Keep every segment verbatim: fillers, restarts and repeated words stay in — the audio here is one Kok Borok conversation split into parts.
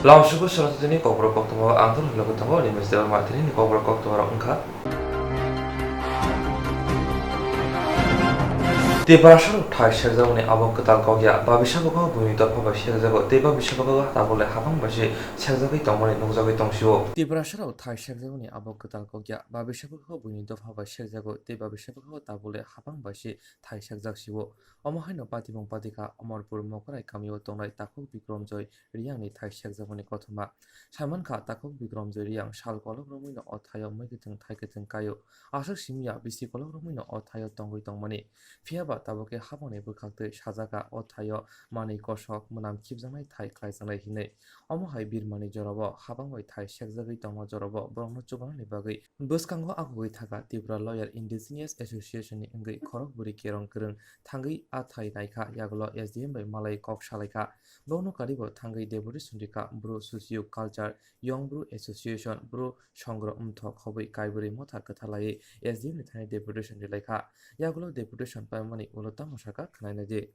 Lamsugo Sonatini kokborok koktwma ang tong logo tongo, Nimes Debbarma tini ni kokborok koktwma rok wngkha. Tiprasarok thai sekjakmani abo kwtal kok ya, babi sabogo buini dopha bai sekjago, tei babi sabogo tabole habang bai se sekjagwi tongmani nukjagwi tongsio. Tiprasarok thai sekjakmani abo kwtal kok ya, babi sabogo buini dopha bai sekjago, tei babi sabogo tabole habang bai se thai sekjak sio. Omo haino patibong patikha Omorpur Mokrai kamio tongnai takhuk Bikramjoy Riyangni thai sekjakmani kothoma. Saimankha, takhuk Bikramjoy Riyang sal kolok romwino o thaio mui kwthwng thai kwthwng kaio. Aswk simi ya bisi kolok romwino o thaio tongwi tongmani. Phiyaba tabukhe habangni bwkhaktwi sajaka o thaio manwi kosok mwnam khibjaknai thai khlaijaknai hinwi. Omo hai birmani jorabo habang bai thai sekjagwi tongma jorabo borokno chubanani bagwi bwskango agugwi thaka Tripura Lawyer Indigenous Association ni wngwi khorok bwrwi kerong kwrwng thangwi a thai naikha, yagulo S D M bai malai kok salaikha. Bono karibo thangwi deputation rikha Bru Socio Culture, Young Bru Association, Bru Songro Wngthok hobwi kaibrwi motha kwtha laiwi S D M ni thani deputation rilaikha. Yagulo deputation paimani ulo tamo sakha khwnainai di.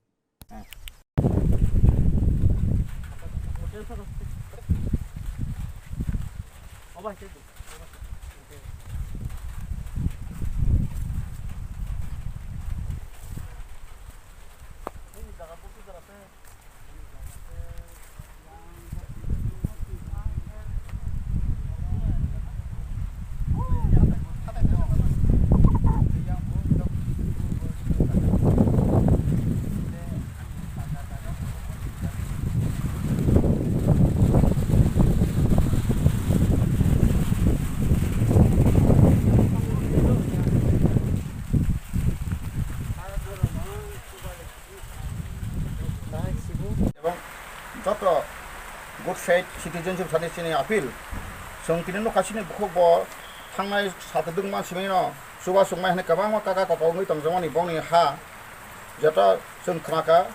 Ebong joto good faith citizenship sani chini appeal. Chwng tini nukha chini bukhuk bo thangnai satudwng mansimino chuba chukmai hwnwi kwbangma kaka koko wngwi tongjakmani bongni ha. Joto chwng khnakha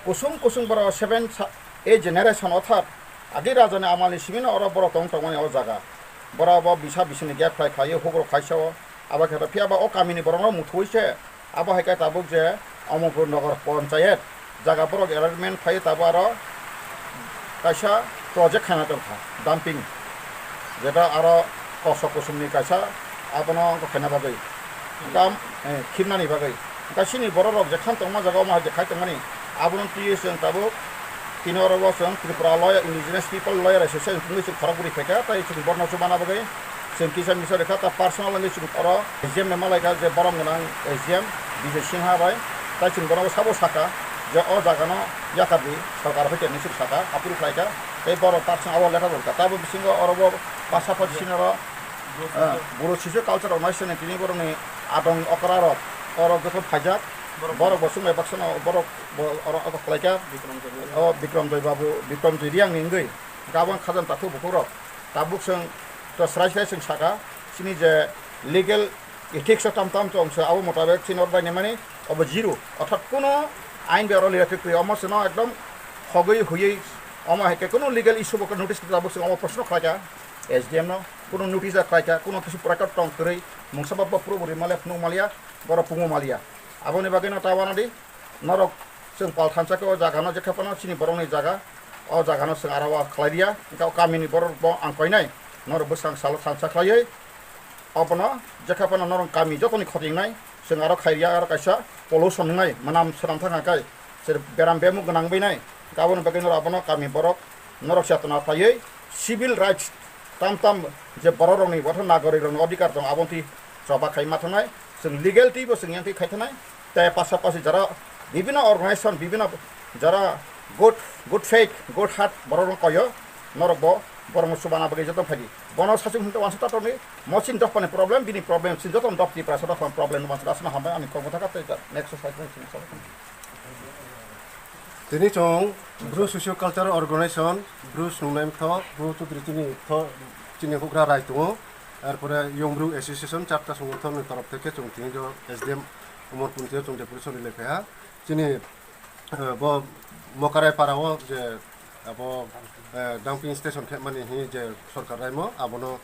kusung kusung borok seven sa-, eight generation orthat agi rajani amalni simino oro borok tong tongmani o jaga. Borok bo bisa bisini gap khlai khlaiwi hukrok khaisa o. Abo khe phiya ba o kamini borokno muthuwi se abo hai khe tabuk je Omorpur Nagar Panchayat jaga borok allotment phai tabuk aro kaisa project khaina tongkha dumping, jeta aro kosok kusumni kaisa abono wngkha khaina bagwi kam, eh, khimnani bagwi. Wngkha chini borok rok jekhan tongma jaga omo hai je khai tongmani abono twiwi chwng tabuk tini oro bo chwng Tripura Lawyer, Indigenous People Lawyer Association wngwi chwng khorok bwrwi phaikha, tei chwng borno chubana bagwi chwng kisa misa rwkha, ta personal wngwi chwng oro S D M bai malaikha, je borom gwnang S D M Bijay Sinha bai, tei chwng bono sabo sakha je o jagano yakardi, sorkar hoite hinwi chwng sakha, appeal khlaikha, tei borok ta chwng abo letter rwkha. Tabuk bisingo oro bo pasaphat sini oro, eh, Bru Socio Culture Organization ni tini borokni adong okra rok oro joto phaijak, borok bo chwng bai baksa no borok bo oro abo khlaikha. O Bikramjoy Babu, Bikramjoy Riyang ni wngwi gabang khajan takhuk bukhuk rok. Tabuk chwng to srai srai chwng saka, chini je legal ethics o tam tam chwng se abo motabek chini ordaini mani obo zero, orthat kuno ain bai oro related kwrwi, omo chwngno ekdom hogwi huywi omo hai khe kuno legal issue bo notice tabuk chwng omo proshno khlaikha S D M no, kuno notice da khlaikha, kuno kisu record tong kwrwi mungsa ba bo puro bwrwi maliya phunuk maliya, borok pungo maliya, aboni bagwi no ta wanadi. Norok chwng pal thansa khe o jaga no jekha phano chini borok ni jaga, o jaga no chwng aro o khlai riya, wngkha o kami ni borok bo ang koinai norok bwskang salo thansa khlaiwi, obono jekha phano norok kami joto ni khoti wngnai, chwng aro khai riya, aro kaisa pollution wngnai, mwnam swnam thang kha kai, se beram bemuk gwnang wngnai, aboni bagwi norok abono kami borok norok chetona khlaiwi civil rights tam tam je borok rok ni bo nagorik rok ni odhikar tong abo twi choba khai ma thangnai, chwng legal twi bo chwng yang twi khai thangnai. Tei pasapasi jara bibhinno organization, bibhinno jara good, good faith, good heart borok rok koyo, norok bo borok no chubana bagwi joto phaidi. Bono sachung hwnwi wansa tato ni moching dophani problem, bini problem sin joto doph Tiprasa dophani problem wansa asna hambai ani kokbo thaka tei next slide. Tini chwng Bru Socio Cultural Organization, Bru Snungnai Mtho, Bru Chudri chini tho, chini hugra rai tongo. Arpore Young Bru Association charta songothon ni torof theke chwng tini jo S D M Omorpur tini chwng deputation rilai phaiha. Chini, eh, bo Mokarai para o je abo, eh, dumping station khe mani hi je sorkar raimo abono,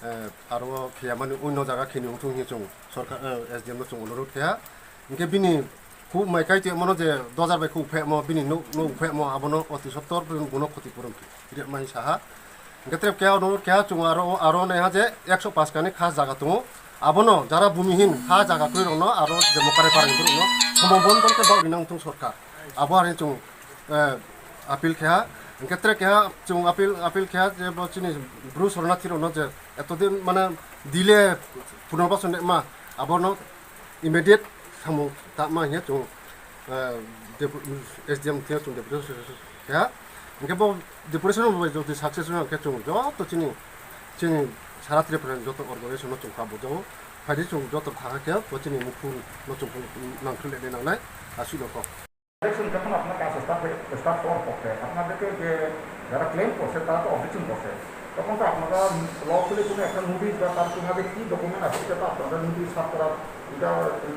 eh, aro khiyamani uino jaga khini wngthung hi chwng sorkar, eh, S D M no chwng onurodh kheha. Hinkhe bini Khuk mai kai tongmano je dojar bai khuk phemo, bini nuk, nuk phemo, abono oti sottor pun bono khoti puron rikmani saha. Hingke trep keha ono keha chungo aro, aro naiha je ekso pash kani kha jaga tongo. Abono jara bumihin ha jaga kwrwi rokno aro je mokare para hinwi rokno somobondon khe bak rinang thung sorkar. Abo harin chwng, eh, appeal khe ha. Hingke tre keha chwng appeal, appeal khe ha je bo chini Bru Soronathi rokno je etodin mane delay punorbashan ma abono immediate samung tangma hiya chwng, eh, depu-, S D M thia chwng deputation khe ha. Hingke bo deputation bai jodi success wngkha khe chwng joto chini, chini sara Tripura ni joto organization no chwng kha bujao. Phaidi chwng joto thakha khe bo chini mukhung no chwng nangkhwlai nangnai aswk no kok. Election যখন আপনার কাজ স্টার্ট হয়ে, স্টার্ট হওয়ার পক্ষে আপনাদেরকে যে যারা ক্লেম করছে তারা তো অবজেকশন করছে, তখন তো আপনারা লফুলি কোনো একটা নোটিশ বা তার কোনোভাবে কী ডকুমেন্ট আছে, এটা তো আপনাদের নোটিশ সার্ভ করার, এটা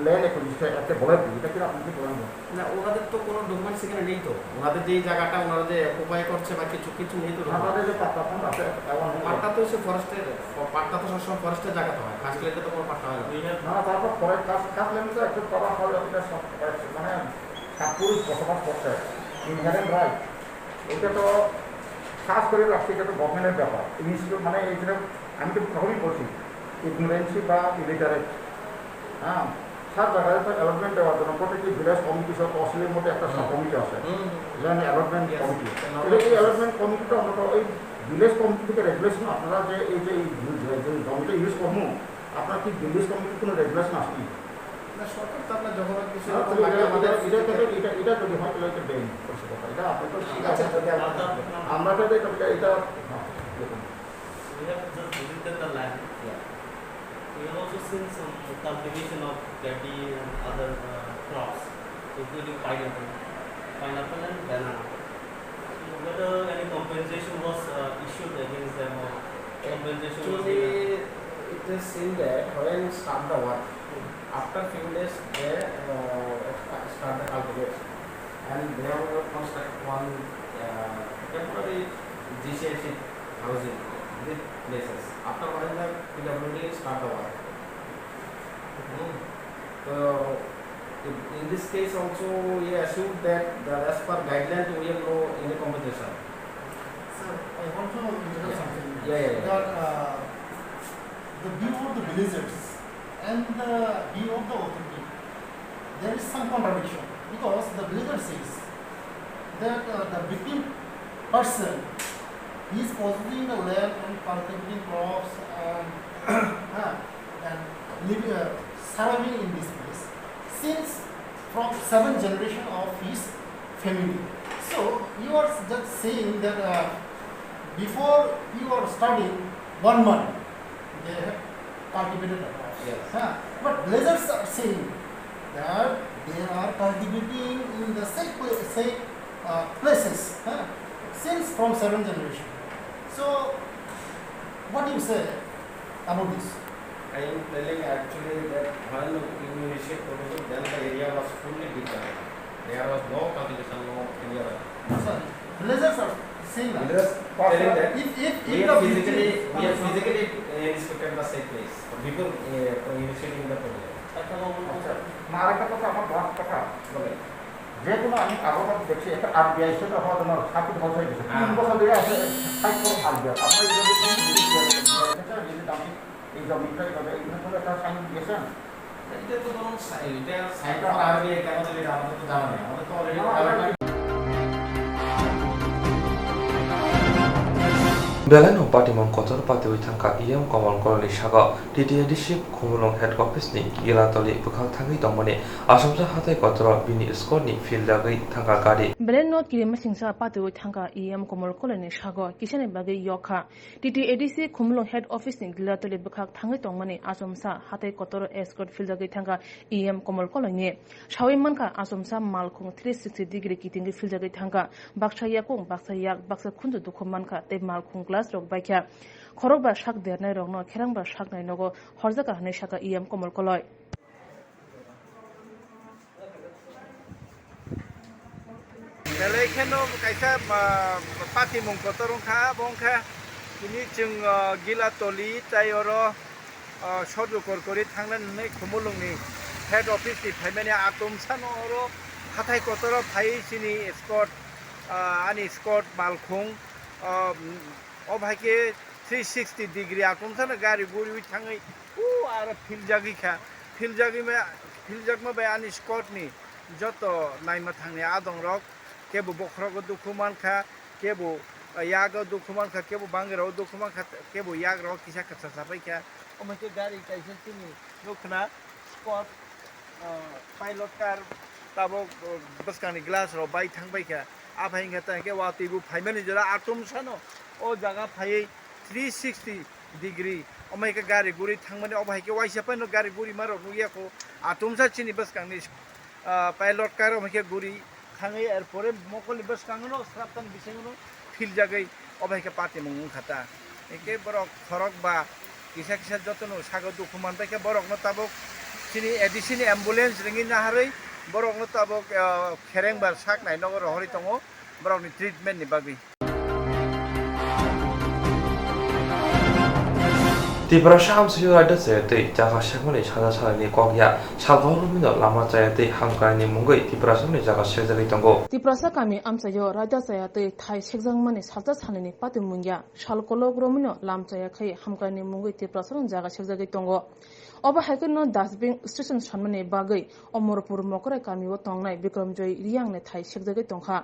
ল্যান্ড অ্যাকুইজিশন অ্যাক্টে বলে দিই, এটা কি আপনি কি বলেন? না, ওনাদের তো কোনো ডকুমেন্টস এখানে নেই তো। ওনাদের যেই জায়গাটা ওনারা যে অকুপাই করছে বা কিছু, কিছু নেই তো ডকুমেন্টস। আপনাদের যে পাট্টা ফান্ড আছে, অ্যাওয়ার নেই? পাট্টা তো হচ্ছে ফরেস্টের, পাট্টা তো সবসময় ফরেস্টের জায়গা তো হয়, খাস ল্যান্ডে তো কোনো পাট্টা হয় না। না, তারপর ফরেস্ট খাস, খাস ল্যান্ডে তো একটু করা হয়, ওটা সব, মানে, সাতপুরুষ বসবাস করছে, ইনহেরেন্ট রাইট। এটা তো খাস করে রাখছে, এটা তো গভর্নমেন্টের ব্যাপার। ইনস্টিটিউট মানে এই যে আমি তো তখনই বলছি, ইগনোরেন্সি বা ইলিটারেট, হ্যাঁ, সাত জায়গায় তো অ্যালটমেন্ট দেওয়ার জন্য প্রত্যেকটি ভিলেজ কমিটি সহ তহসিলের মধ্যে একটা সাব কমিটি আছে, হুম, হুম। Land allotment committee. তাহলে এই অ্যালটমেন্ট কমিটিটা অন্তত এই ভিলেজ কমিটি থেকে রেগুলেশন আপনারা যে এই যে এই যে জমিটা ইউজ করবো, আপনার কি ভিলেজ কমিটির কোনো রেগুলেশন আসেনি? না, সরকার তো আপনার যখন কিছু না, এরকম তাহলে লাগে এটা, আমাদের এটা, এটা, এটা, এটা যদি হয়, তাহলে এটা বেআইনি করছে কথা। এটা আপনি তো ঠিক আছে, যদি আমরা, আমরা তো এটা, এটা, এটা, হ্যাঁ, এরকম। We have just visited the land. Yeah. We have also seen some cultivation of paddy and other, uh, crops, including pineapple, pineapple and banana. So whether any compensation was, uh, issued against them or compensation was given? Actually, it is seen that when start the work, after few days they, uh, start the cultivation, and they have construct one, uh, temporary G C I C housing, these places. After one year, P W D start the work. Hmm. So, in, in this case also, we assume that, that as per guideline, we have no any compensation. Sir, I want to interrupt something. Yeah, yeah, yeah. That, uh, the view of the villagers and the view of the authority, there is some contradiction, because the villager says that, uh, the victim person, he is possessing the land and cultivating crops and, uh, and living, uh, surviving in this place since from seven generation of his family. So you are just saying that, uh, before you are starting one month, they have cultivated the crops. Yes. Huh? But villagers are saying that they are cultivating in the same pla-, same, uh, places, huh? Since from seven generation. So what do you say about this? I am telling actually that when you initiate proposal, then the area was fully developed. There was no cultivation, no area. Sir, villagers are saying that. Villagers telling that if, if, we if have the physically, victim we have physically, uh, inspected the site place before, uh, initiating the project. আচ্ছা, না, আরেকটা কথা, আমার লাস্ট কথা বলে, যে কোনো আমি কাগজ দেখছি, একটা আরবিআই সেটা হওয়ার জন্য সার্কিট হাউস হয়ে গেছে। তিন বছর ধরে আছে, সাইট করে আরবিআই। আপনারা এই জন্য কোনো জিনিস দিয়ে রেখেছেন, এই যে দাম এই জমিটা এইভাবে এইভাবে কোনো একটা সাইন দিয়েছেন? এটা তো ধরুন সা-, এটা সাইন করা আগে কেন চলে এটা আমাদের তো জানা নেই। আমাদের তো already না, আমরা already Belai no patimung kotor patiwi thangkha E M Komol Koloi ni sago. T T A D C Khumulwng Head Office ni Gilatoli bwkhak thangwi tongmani Asomsa hatai kotoro bini escort ni field dagwi thangkha gari. Belai no kirima singsa patiwi thangkha E M Komol Koloi ni sago kisani bagwi yokha. T T A D C Khumulwng Head Office ni Gilatoli bwkhak thangwi tongmani Asomsa hatai kotoro escort field dagwi thangkha E M Komol Koloi ni. Sawi mankha, Asomsa malkhung three sixty degree kitingwi filjagwi thangkha. Baksa yakung, baksa yak, baksa khunju dukhu mankha tei malkhung glass rok baikha. Khorokba sak dernai rokno kherangba saknai nogo horjakha hwnwi sakha E M Komol Koloi. Belai kheno kaisa, ah, patimung kotor wngkha, abo wngkha tini chwng, ah, Gilatoli tei oro, ah, Sorjo Korkori thangnani hwnwi Khumulwngni Head office ni phaimani atomsano oro hathai kotoro phaiwi chini escort, ah, ani escort malkhung, ah, o bahai khe three sixty degree atomsano gari guriwi thangwi o aro philjagwi kha. Philjagwi ma, philjakma bai ani escort ni joto naima thangni adongrok kebo bokhorogo dukhu mankha, kebo yago dukhu mankha, kebo bangirao dukhu mankha, kebo yagrao kisa kasa sapai kha. Omo khe gari kaisa chini nukna spot, ah, pilot car tabok, ah, bwskangni glass rok bai thang bai kha. Aphai hwnkhe ta hwnkhe watwi bo phaimani jora atomsano o jaga phaiwi three sixty degree. Omo hai khe gari guri thangmani, obo hai khe waisa phano gari gurima rok nukya kho. Atomsa chini bwskangni, ah, pilot car omo hai khe guri thangwi, er pore mokolni bwskango no sraptani bisingo no philjagwi obo hai khe patimung wngkha ta. Hwnkhe borok khorok ba kisa kisa jotono sago dukhu manbai khe borokno tabuk chini A D C ni ambulance ringwi naharwi borokno tabuk, ah, khereng ba sak nai nogo rohorwi tongo borokni treatment ni bagwi. Tiprasa amchaio raida chaya twi jaga sekmani saja salani kok ya. Salbao romino lama chaya twi hamkrai ni mungwi Tiprasa ni jaga sekjagwi tongo. Tiprasa kami amchaio raida chaya twi thai sekjakmani salsa salani pati mungya. Sal kolok romino lam chaya khai hamkrai ni mungwi Tiprasa ni jaga sekjagwi tongo. Obo hai kheno dustbin station sanmani bagwi Omorpur Mokrai kamio tongnai Bikramjoy Riyang ni thai sekjagwi tongkha.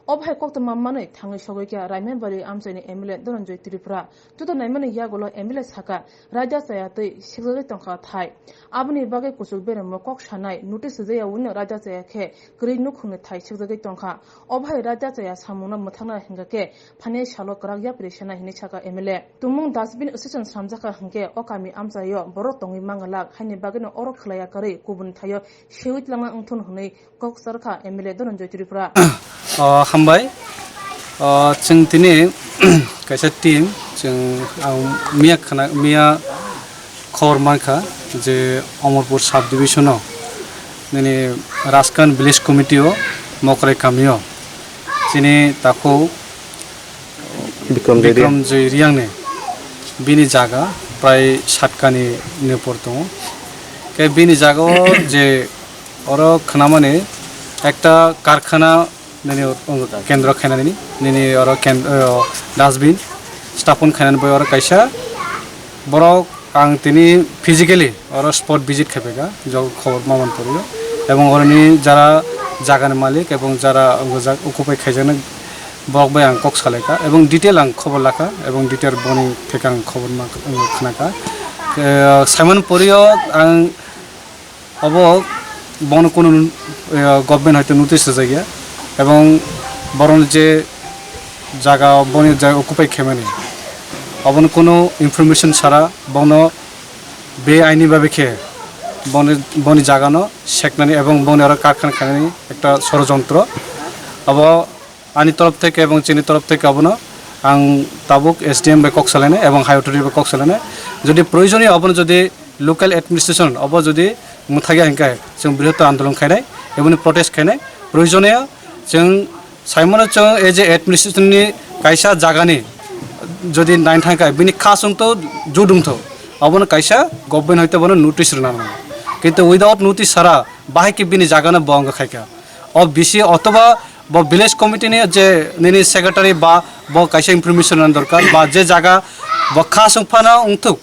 Obo hai koktwma manwi thangwi sogwi kha Raimabari amchaini M L A Dhananjoy Tripura. Joto naimani yagulo M L A saka, raida chaya twi sikjagwi tongkha thai. Aboni bagwi kuchuk beremo kok sanai notice rijaya wngno raida chaya khe kwrwi nukhungni thai sikjagwi tongkha. Obo hai raida chaya samungno mwthangna hwnkha khe phainai salo kwrak yapri sanai hinwi saka M L A. Tumung dustbin station swnamjakha hwnkhe o kami amchaio borok tongwi mangalak haini bagwino oro khwlaiya kwrwi kubun thaio swiwi twlangna wngthun hwnwi kok sarkha M L A Dhananjoy Tripura. O, hambai. O, chwng tini kaisa team, chwng ang miya khna, miya khobor mankha je Omorpur sub division o nini Raskan village committee o Mokrai kami o chini takhuk Bikram Joy Bikram Joy Riyang ni bini jaga prai satkani nipor tongo. Ke bini jaga o je oro khnamani ekta karkhana nini kendro khainani nini oro ken-, o, dustbin stapon khainani bai oro kaisa borok ang tini physically oro spot visit khaiphaikha, jok khobor maman porio, ebong oroni jara jagani malik ebong jara ujak occupy khaijaknai borok bai ang kok salaikha ebong detail ang khobor lakha ebong detail boni theke ang khobor ma-, khnakha. Eh, Simon porio ang obo bono kunu, eh, government hoite notice rwjakya ebong boroni je jaga boni jaga occupy khaimani obono kunu information sara bono be aini babe khe boni, boni jagano seknani ebong boni oro karkhana khainani ekta sorojontro. Abo ani torof theke ebong chini torof theke abono ang tabuk S D M bai kok salainai ebong high authority bai kok salainai. Jodi proyojoniyo abono jodi local administration obo jodi mwthagya hinkhe chwng brihottor andolon khainai, eboni protest khainai. Proyojoniyo chwng saimano chwng ei je administration ni kaisa jagani jodi naina thangkha bini khasung to judung tho, abono kaisa government hoite bono notice rwna nango. Kintu without notice sara bahai khe bini jagano bo wngkha khaikha. O B C otoba bo village committee ni je nini secretary ba bo kaisa information rwna dorkar ba je jaga bo khasung phano wngthuk.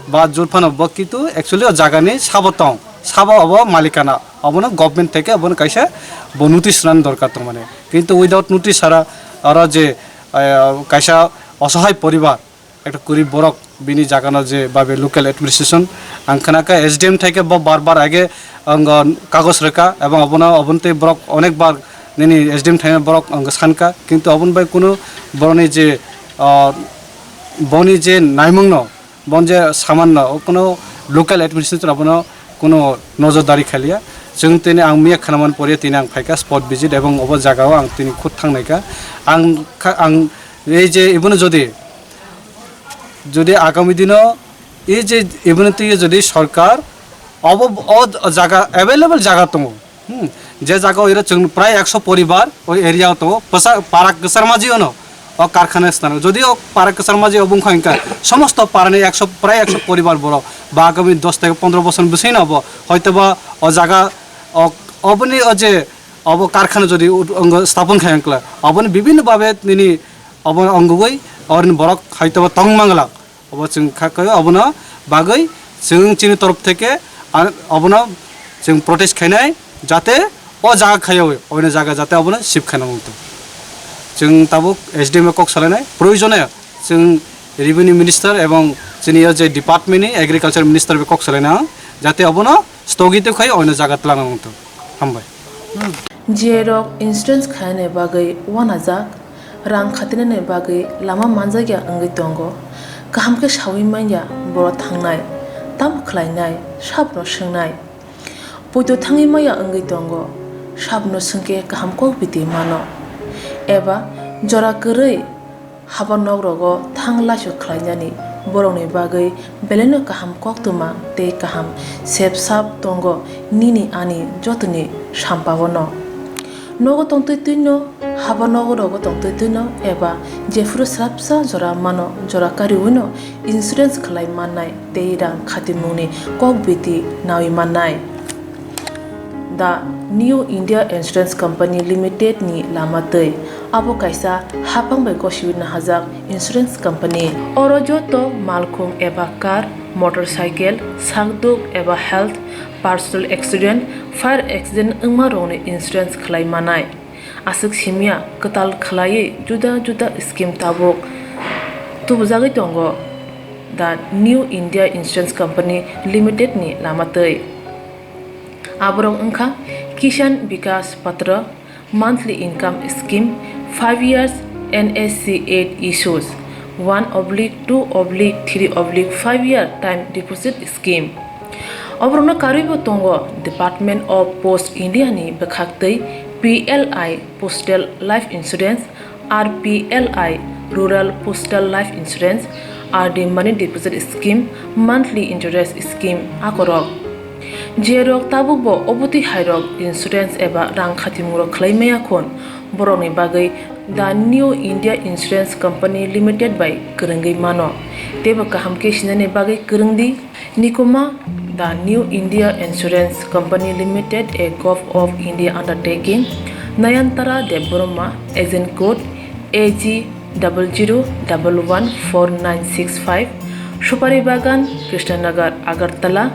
Ba jur phano bo kintu actually o jaga ni sabo tong, sabo obo malikana, obono government theke obono kaisa bo notice rwna dorkar tong mane. Kintu without notice sara oro je, eh, kaisa osohai poribar, ekta gorib borok bini jaga no je babe local administration ang khna kha S D M theke bo bar bar age ang kagoj rwkha ebong obono obonte borok onek bar nini S D M theke borok ang sankha, kintu oboni bai kunu boroni je, ah, boni je naimung no Bon je samanno, o kono local administrator abono kono nojordari khaliya. Chwng tini ang miya khnaman pore tini ang phaikha spot visit ebong obo jagao ang tini khud thangnaikha. Ang kha, ang ei je ibono jodi, jodi agami dino ei je ibono twi jodi sorkar obo o jaga available jaga tongo. Hmm, je jaga o ira chwng prai ekso poribar o area o tongo, pwsa para kwchar maji ono. o karkhana swnam. Jodi o para kwchar maji obo wngkha, wngkha somosto parani ekso, prai ekso poribar borok ba agami dos theke pondro bosor bisingno obo hoitoba o jaga o, oboni o je obo karkhana jodi ut-, ongo stapon khai wngkla, oboni bibhinno babe nini obo ongogoi orini borok hoitoba tong mangla. Obo chwng kha khe obono bagwi chwng chini torof theke, ah, obono chwng protest khainai, jate o jaga khayawi oino jaga jate obono shift khaina mungtong. Chwng tabuk S D M bai kok salainai, proyojone chwng revenue minister ebong chini o je department ni agriculture minister bai kok salainai, jate obono stogito khai oino jaga twlangna mungtong. Hambai. J rok insurance khainani bagwi uanajak, rang khatinani bagwi lama manjakya wngwi tongo. Kaham khe saui manya borok thangnai, tamo khlainai, sabno swngnai. Poito thangwi maya wngwi tongo, sabno swngkhe kaham kok biti mano. Eba jora kwrwi haba nok rogo thang laisu khlainani borokni bagwi belaino kaham koktwma tei kaham sep sap tongo nini ani jotoni sampao no. Nogo tongtwi twino, haba nogo rogo tongtwi twino eba jephuru swrapsa jora mano, jora kariwino insurance khlai mannai tei rang khatimungni kok biti naui mannai. The New India Insurance Company Limited ni lama twi. Abo kaisa haphang bai gosiwi nahajak insurance company. Oro joto malkhung eba car, motorcycle, sakduk eba health, personal accident, fire accident wngma rokni insurance khlai manai. Aswk simya kwtal khlaiwi juda juda scheme tabuk tubujagwi tongo the New India Insurance Company Limited ni lama twi. Aborok wngkha Kisan Vikas Patra, monthly income scheme, five years N S C eight issues, one oblique two oblique three oblique five year time deposit scheme. Oborokno karwibo tongo Department of Post India ni bwkhaktwi P L I Postal Life Insurance, R P L I Rural Postal Life Insurance, R D Money Deposit Scheme, Monthly Interest Scheme akorok. Jerok tabukbo obotwi hairok insurance eba rang khatimungrok khlai maya khun, borokni bagwi The New India Insurance Company Limited bai kwrwngwi mano. Teibo kaham khe sinani bagwi kwrwng di. Nikuma, The New India Insurance Company Limited, a Govt of India undertaking, Nayantara Debbarma, agent code A G double zero double one four nine six five, Supari Bagan, Krishnanagar, Agartala,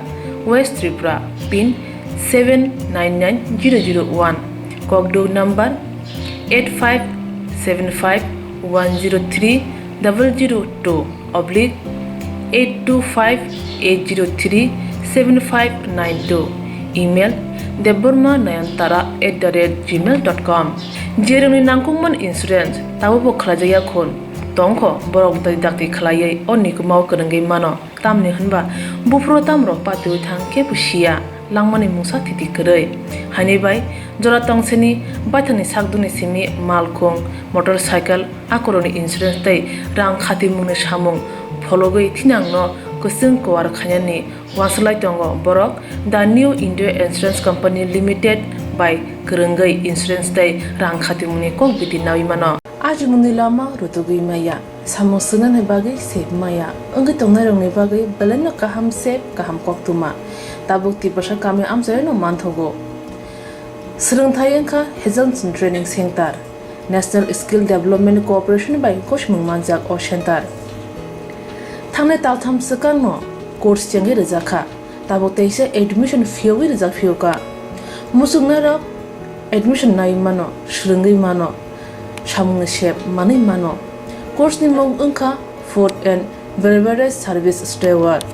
West Tripura, pin seven nine nine zero zero one, Kokduk number eight five seven five one zero three double zero two oblique eight two five eight zero three seven five nine two, email debbarma nayantara at the rate gmail dot com. Jerokni nangkukmani insurance tabukbo khlaijakya khun tongkho, borok dai dakti khlaiwi o nikumao kwrwngwi mano. Tamni hwnba buphuru tamrok patiwi thang kebo siya, langmani mungsa thiti kwrwi. Haini bai jora tongsini baithangni sakdukni simi malkhung, motorcycle, akorokni insurance tei rang khatimungni samung phologwi thinangno kwchwng kuar khainani uansuk lai tongo borok The New India Insurance Company Limited bai kwrwngwi insurance tei rang khatimungni kok biti naui mano. Ajimungni lama rutugwi maya, samung swngnani bagwi sep maya, wngwi tongnairokni bagwi belaino kaham sep, kaham koktwma. Tabuk Tiprasa kami amchaino manthogo. Swrwngthai wngkha Hazelson Training Center, National Skill Development Corporation bai gosimung manjak o center. Thangnai taltham swkangno course chengwi rwjakha. Tabuk teisa admission phiyogwi rijak phiyokha. Muchungnairok admission naiwi mano, swrwngwi mano, samungni sep manwi mano. Course ni mung wngkha Food and Beverage Service Steward.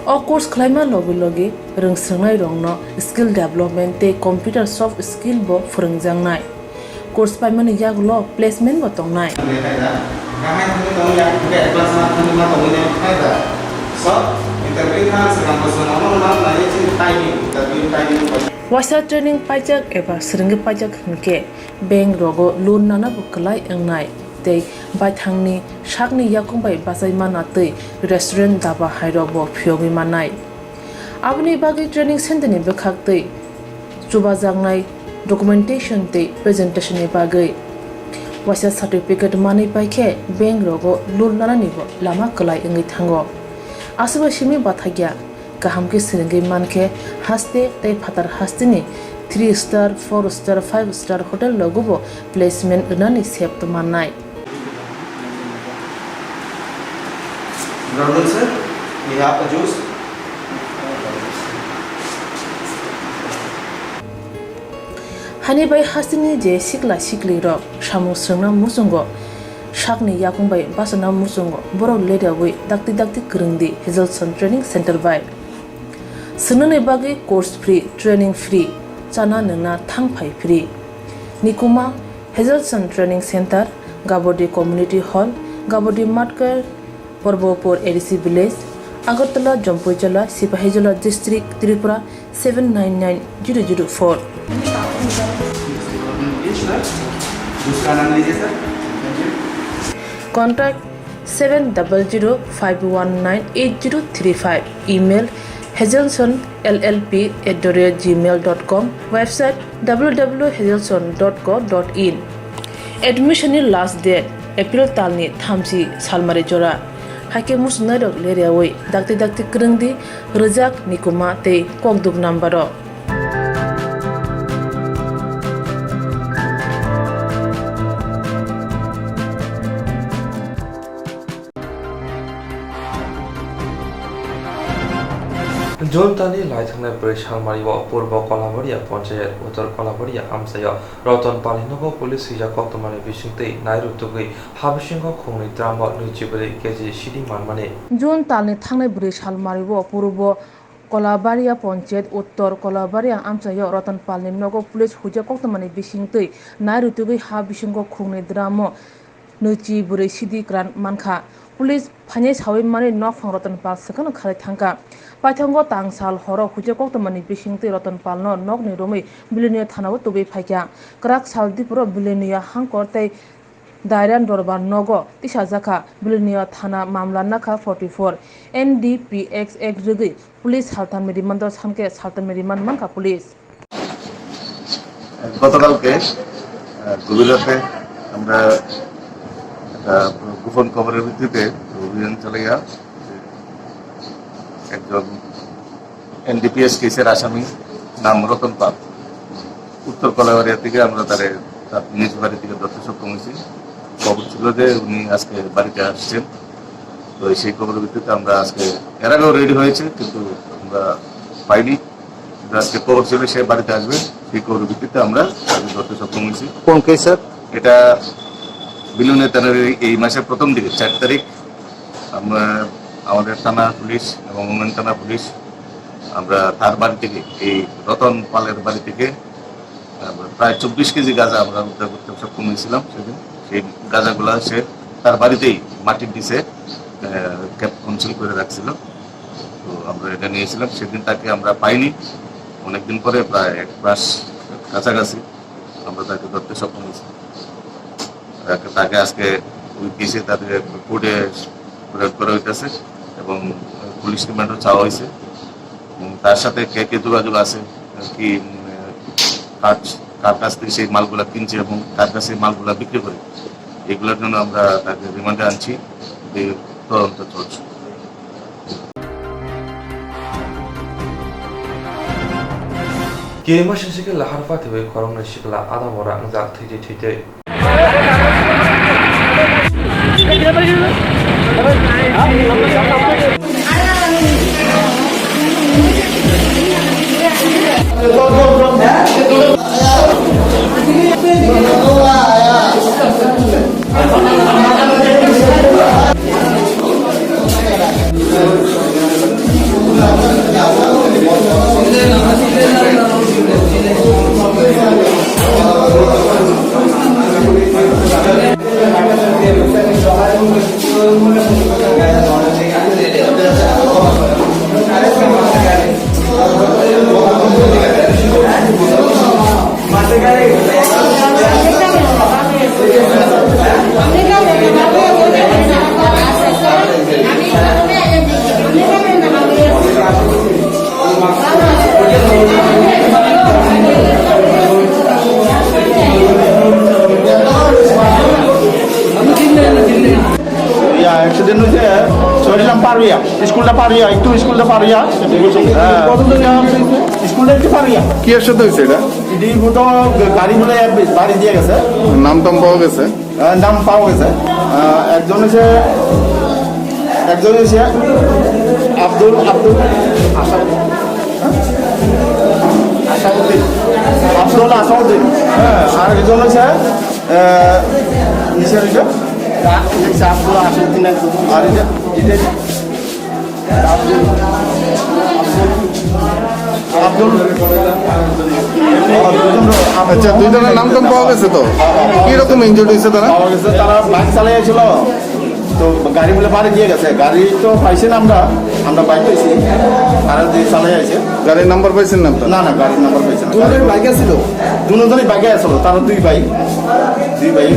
O course khlaima logi logi rwngswrwngnairokno skill development tei computer soft skill bo phwrwngjaknai. Course paimani yagulo placement bo tongnai. Waisa training paijak eba swrwngwi paijak hinkhe bank rogo loan nana bo kwlai wngnai tei baithangni sakni yakung bai bachai mana twi restaurant, daba hairok bo phiyogwi mannai. Aboni bagwi training center ni bwkhak twi chubajaknai documentation tei presentation ni bagwi Waisa certificate manwi pai khe bank rogo loan lanani bo lama kwlai wngwi thango. Aswkbai simi bathakya, kaham khe swrwngwi man khe haste tei phatar hasteni three star, four star, five star hotel rogo bo placement rwnani sep mannai. Brother sir, we have a juice. Hani bai hasteni je sikla sikli rok samung swrwngna muchungo, sakni yakung bai bachana muchungo, borok leriawi dakti dakti kwrwngdi Hazelson Training Center bai. Swngnani bagwi course free, training free, chana nwngna thang phai free. Nikuma, Hazelson Training Center, Gabodi Community Hall, Gabodi Matkar, Porbopur A D C Village, Agartala, Jampuijala, Sipahijola District, Tripura seven nine nine zero zero four. दूसरा नाम लीजिए sir. Contact seven double zero five one nine eight zero three five. Email hazelson L L P at the rate gmail dot com. Website W W W hazelson dot co dot in. Admission ni last date April talni thamchi salmari jora. Haikhe muchungnairok leriawi dakti dakti kwrwngdi, rwjak, nikuma tei kokduk number o. June talni lai thangnai bwrwi salmari o Purbo Kolabaria Panchayat, Uttor Kolabaria amchaio Roton Palni nogo police swijak koktwmani bisingtwi nai rutugwi ha bisingo khungnwi dramo nwichi bwrwi K G sidi manmani. June talni thangnai bwrwi salmari o Purbo Kolabaria Panchayat, Uttor Kolabaria amchaio Roton Palni nogo police swijak koktwmani bisingtwi nai rutugwi ha bisingo khungnwi dramo nwichi bwrwi sidi kwran mankha. Police phainai sawi manwi nokphang Roton Pal swkangno kharwi thangkha. Paithango tang sal horo huijak koktwmani bisingtwi Roton Palno nokni romwi Biloniya thanao tubui phaikha. Kwrak sal dipuro Biloniya Hangkor tei Dairan Dorbar nogo tisajakha. Biloniya thana mamla nakha forty four N D P S Act rwgwi police saltamni rimando sankhe saltamni rimand mankha police. গতকালকে, আহ, গভীর রাতে আমরা একটা গোপন খবরের ভিত্তিতে অভিযান চালাইয়া একজন এনডিপিএস কেসের আসামি নাম রতন পাল, উত্তর কলাবাড়িয়া থেকে আমরা তারে তার নিজ বাড়ি থেকে ধরতে সক্ষম হয়েছি। খবর ছিল যে উনি আজকে বাড়িতে আসছেন, তো সেই খবরের ভিত্তিতে আমরা আজকে, এর আগেও রেডি হয়েছে, কিন্তু আমরা পাইনি। কিন্তু আজকে খবর ছিল সে বাড়িতে আসবে, সেই খবরের ভিত্তিতে আমরা তাকে ধরতে সক্ষম হয়েছি। কোন কেস, স্যার? এটা বিলুনিয়া থানার এই, এই মাসের প্রথম দিকে, চার তারিখ, আমরা, আমাদের থানা পুলিশ এবং উন্নয়ন থানা পুলিশ, আমরা তার বাড়ি থেকে, এই রতন পালের বাড়ি থেকে, আহ, প্রায় চব্বিশ কেজি গাঁজা আমরা উদ্ধার করতে সক্ষম হয়েছিলাম সেদিন। সেই গাঁজাগুলা সে তার বাড়িতেই মাটির নিচে, আহ, ক্যাপ কনসিল করে রাখছিল। তো আমরা এটা নিয়েছিলাম, সেদিন তাকে আমরা পাইনি। অনেকদিন পরে, প্রায় এক মাস কাছাকাছি, আমরা তাকে ধরতে সক্ষম হয়েছি। তাকে, তাকে আজকে ওই কেসে তাদের কোর্টে প্রেজেন্ট করা হইতেছে এবং পুলিশ রিমান্ডও চাওয়া হয়েছে। এবং তার সাথে কে কে যোগাযোগ আছে, কি, উম, কার, কার কাছ থেকে সেই মালগুলা কিনছে এবং কার কাছে এই মালগুলা বিক্রি করে, এগুলোর জন্য আমরা তাকে রিমান্ডে আনছি। এই তদন্ত চলছে। Kirima sisike lahar pathiwi khoroknwi sikla adamora wngjak thwitwi thwitwi. ইয়া, অ্যাক্সিডেন্ট হয়েছে, সরিলাম পারুইয়া, স্কুলটা পারুইয়া, একটু স্কুলটা পারুইয়া। হ্যাঁ। স্কুলটা একটু পারুইয়া। কি অ্যাক্সিডেন্ট হয়েছে এটা? ইডি বুটো গাড়ি বুলে বাড়ি দিয়ে গেছে। নাম টাম পাওয়া গেছে? আহ, নাম পাওয়া গেছে। আহ, একজন হচ্ছে, একজন হচ্ছে আব্দুল, আব্দুল আসাদ, হ্যাঁ? আসাদুদ্দিন, আব্দুল আসাদুদ্দিন। হ্যাঁ, আর একজন হচ্ছে, আহ, নিচের এটা, আব্দুল আসাদুদ্দিন একজন। আর এটা, এটা আব্দুল, আব্দুল, আব্দুল, আচ্ছা, দুইজনের নাম টাম পাওয়া গেছে তো? কিরকম ইনজুর্ড হয়েছে তারা? পাওয়া গেছে, তারা বাইক চালাইছিল, তো গাড়ি বলে বাড়ি দিয়ে গেছে। গাড়ি তো পাইছি না আমরা, আমরা বাইক পাইছি, তারা যে চালাই আছে। গাড়ির নাম্বার পাইছেন না আপনারা? না, না, গাড়ির নাম্বার পাইছি না। দুজনের বাইক আছিল? দুজনই বাইকে আসলো, তারা দুই ভাই, দুই ভাই।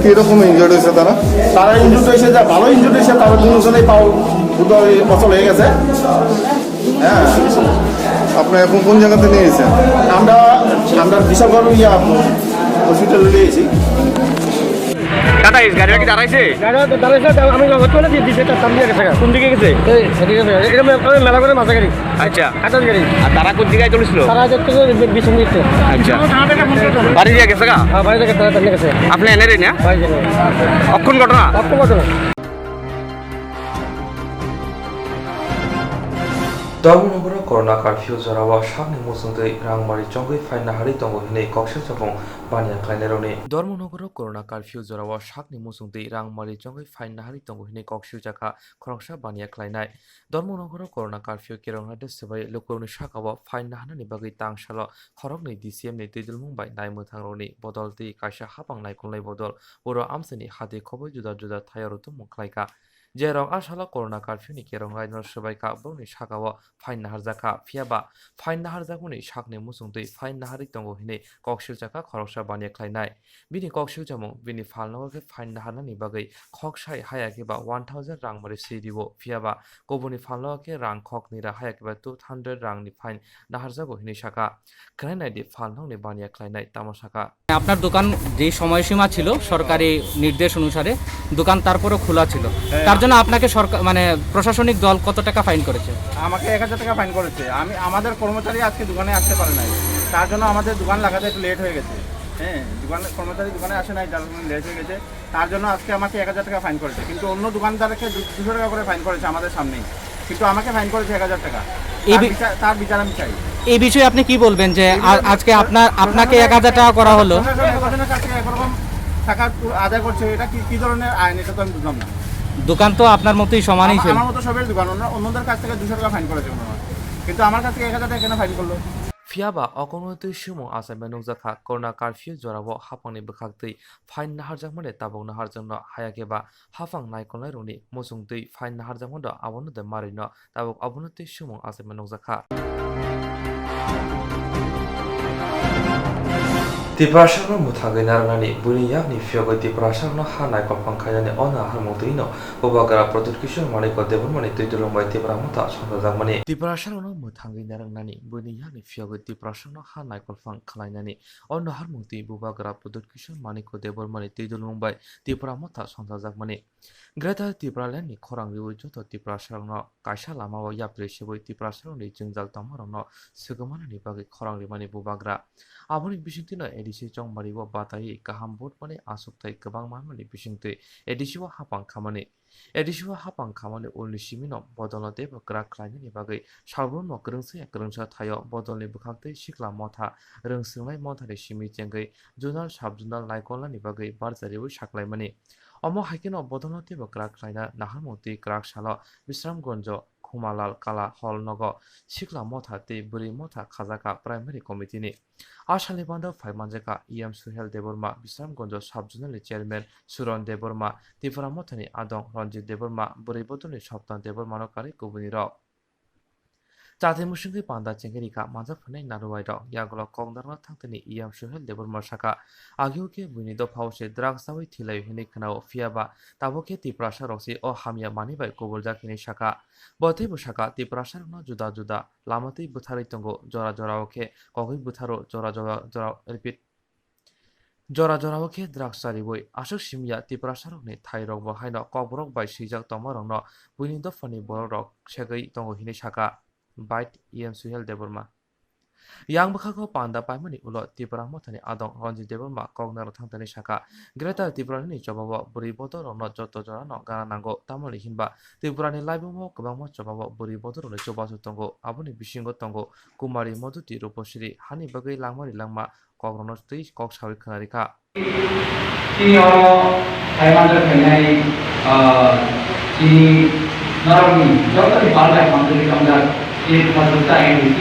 কিরকম ইনজুর্ড হয়েছে তারা? তারা ইনজুর্ড হয়েছে, যা ভালো ইনজুর্ড হয়েছে, তারা দুজনেই পাও বোধহয় অচল হয়ে গেছে। হ্যাঁ। আপনি এখন কোন জায়গাতে নিয়ে গেছেন? আমরা, আমরা বিশালগড় ইয়া হসপিটালে নিয়ে গেছি। দাদা, এই গাড়িটা কি দাঁড়াইছে? গাড়িটা দাঁড়াইছে, তা আমি লগত তুলে দিয়ে দিছি, তার সামনে গেছে। কোন দিকে গেছে? এই, এদিকে গেছে। এটা মে-, আমি মেলা করে মাথা গাড়ি। আচ্ছা। আঠাশ গাড়ি। আর তারা কোন দিকে চলেছিল? তারা যাচ্ছে যে বি-, বিষ্ণুপ্রিয়া। আচ্ছা। বাড়ি দিয়ে গেছে গা? হ্যাঁ, বাড়ি থেকে তারা তাড়িয়ে গেছে। আপনি এনে রে না? বাড়ি থেকে। অক্ষণ ঘটনা? অক্ষণ ঘটনা। Dharmanagaro Corona curfew jorao sakni muchungtwi rangmari chongwi phaina harwi tongo hwnwi koksilchapmung baniya khlainairokni. Dharmanagaro Corona curfew jorao sakni muchungtwi rangmari chongwi phaina harwi tongo hwnwi koksilchakha khoroksa baniya khlainai. Dharmanagaro Corona curfew kerongnaide swbai lukurokni sakao phaina harnani bagwi tangsalo khoroknwi D C M ni twidulmung bai naimwthangrokni bodol tei kaisa hapang naikolnai bodol oro amchaini hati khoboi juda juda thaio rwtwmung khlaikha. Jerok a salo Corona curfew ni kerong raino swbaikha, borokni sakao fine naharjakha, phiyaba fine naharjakmani sakni muchungtwi fine naharwi tongo hwnwi koksilchakha khoroksa baniya khlainai. Bini koksilchamung, bini phalnogo khe fine naharnani bagwi khok sai haya khe ba one thousand rang mari swi rio, phiyaba kubuni phalnogo khe rang khok nira haya khe ba two hundred rangni fine naharjago hwnwi sakha. Khwnai naidi phalnokni baniya khlainai tamo sakha. আপনার দোকান যে সময়সীমা ছিল সরকারি নির্দেশ অনুসারে, দোকান তারপরও খোলা ছিল। হ্যাঁ। তার জন্য আপনাকে সরকার, মানে, প্রশাসনিক দল কত টাকা ফাইন করেছে? আমাকে এক হাজার টাকা ফাইন করেছে। আমি, আমাদের কর্মচারী আজকে দোকানে আসতে পারে নাই, তার জন্য আমাদের দোকান লাগাতে একটু লেট হয়ে গেছে। হ্যাঁ, দোকান, কর্মচারী দোকানে আসে নাই, যার জন্য লেট হয়ে গেছে। তার জন্য আজকে আমাকে এক হাজার টাকা ফাইন করেছে, কিন্তু অন্য দোকানদারকে দু-, দুশো টাকা করে ফাইন করেছে আমাদের সামনেই, কিন্তু আমাকে ফাইন করেছে এক হাজার টাকা। এই তার বি-, বিচার, তার বিচার আমি চাই। এই বিষয়ে আপনি কি বলবেন যে এই আ-, বিষয়ে আজকে আপনার, আপনাকে প্রশাসনের, এক হাজার টাকা করা হলো? প্রশাসনের, প্রশাসনের কাছে একরকম টাকা পু-, আদায় করছে, এটা কি, কি ধরনের আইন? এটা তো আমি বুঝলাম না। দোকান তো আপনার মতোই সমানই আমার, ছিল। আমার মতো সবের দোকান, অন্য, অন্যদের কাছ থেকে দুশো টাকা ফাইন করেছে মনে হয়, কিন্তু আমার কাছ থেকে এক হাজার টাকা কেন ফাইন করলো? Phiyaba okono twi sumung achaimai nukjakha, Corona curfew jorao haphangni bwkhaktwi fine naharjakmani tabuk naharjakno haya khe ba haphang naikolnairokni muchungtwi fine naharjakmano abono de marino tabuk abono twi sumung achaimai nukjakha. Tiprasarokno mwthangwi narwknani buini yakni phiyogwi Tiprasarokno ha naikolphang khainani o naharmung twino Bubagra Pradyut Kishore Manikya Debbarmani twi dulung bai Tipra Motha songchajakmani. Tiprasarokno mwthangwi narwknani buini yakni phiyogwi Tiprasarokno ha naikolphang khlainani o naharmung twi Bubagra Pradyut Kishore Manikya Debbarmani twi dulung bai Tipra Motha songchajakmani. Greater Tipraland ni khorang riwi joto Tiprasarokno kaisa lamao yapri sibui Tiprasarokni jwngjal tongmarokno swkangmanani bagwi khorang rimani Bubagra. Aboni bisingtwino A D C chongmari o bataiwi kaham vote mani achukthai kwbang manmani bisingtwi A D C o haphang khamani. A D C o haphang khamani ulni simino bodolno teibo kwrak khlainani bagwi salbrumno kwrwngsa ya kwrwngsa thaio bodolni bwkhaktwi Sikla Motha, Rwngswngnai Mothani simi chengwi Zonal Sub Zonal naikolnani bagwi barjariwi saklaimani. Omo hai kheno bodolno teibo kwrak khlaina naharmung twi kwrak salo Bisramganjo Khumalal Kala Hall nogo Sikla Motha tei Bwrwi Motha khajakha Primary Committee ni. A salni bando phai manjakha E M Suhel Debbarma, Bisramganjo Sub Zonal ni Chairman Suron Debbarma, Tipra Mothani adong Ranjit Debbarma, Bwrwi Bodolni Soptan Debbarmano karwi kubunirok. Chati mwswngwi panda chengwi rikha manjak phainai naruwairok. Yagulo kokdarma thangtini E M Suhel Debbarma sakha, agio khe buini dophao se drugs chawi thwilaio hinwi khwnao, phiyaba tabuk khe Tiprasarok se o hamya manwi bai kubuljak hinwi sakha. Bo teibo sakha, Tiprasarokno juda juda lama twi bwtharwi tongo, jora jorao khe kogwi bwtharo, jora jora jora, repeat. Jora jorao khe drugs chariwi aswk simi ya Tiprasarokni thairokbo haino Kokborok bai swijak tongmarokno buini dophani borokrok segwi tongo hinwi sakha Bait E M Suhel Debbarma. Yang bwkhago panda paimani ulo Tipra Mothani adong Ranjit Debbarma kok narwk thangtani sakha, Greater Tipralandni chobao bwrwi bodolrokno joto jorano gana nango, tamoni hinba Tripurani laibumo kwbangma chobao bwrwi bodolrokni chubachu tongo, aboni bisingo tongo Kumari Modhuti Rupasri, hani bagwi langmani langma kokrokno twi kok sawi khwnarikha. Chini oro khaimajak khainai, ah, chini norokni jotoni pal bai hamjagwi tongjak, chini khajuksa M D C,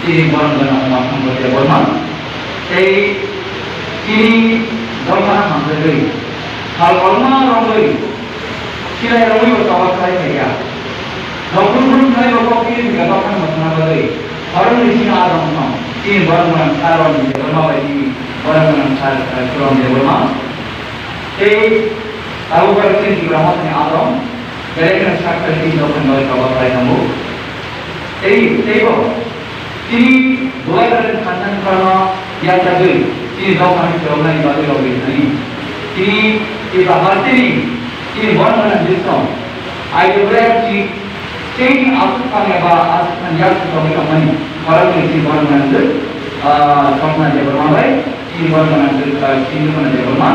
chini borok gana Uma Shankar Debbarma. Tei chini dophano hamjagwi sal kolma rogwi Chilai rwui bo choba khlai phai ya. Nokung nung khlai bo kok tini thika kok phano mwthangna bagwi. Borokni sino adong thong. Chini borok gwnang sir rok ni Debbarma bai chini borok gwnang sir, eh, Suram Debbarma. Tei abo borok chini Tipra Mothani adong. Belai kheno sak khlai chini dophani bagwi choba khlai tongo. Tei, tei bo Chini Duar Gana Khansan Khorokno yachawi chini dophani phiroknani bagwi rogwi thani. Chini Tipra Hartini chini bon gana Disong Aidobra chi chini asuk pang eba asuk pang yak tongwi tongmani khoroknwi chini bon gana, ah, Swapna Debbarma bai chini bon gana, ah, chini bon gana Debbarma.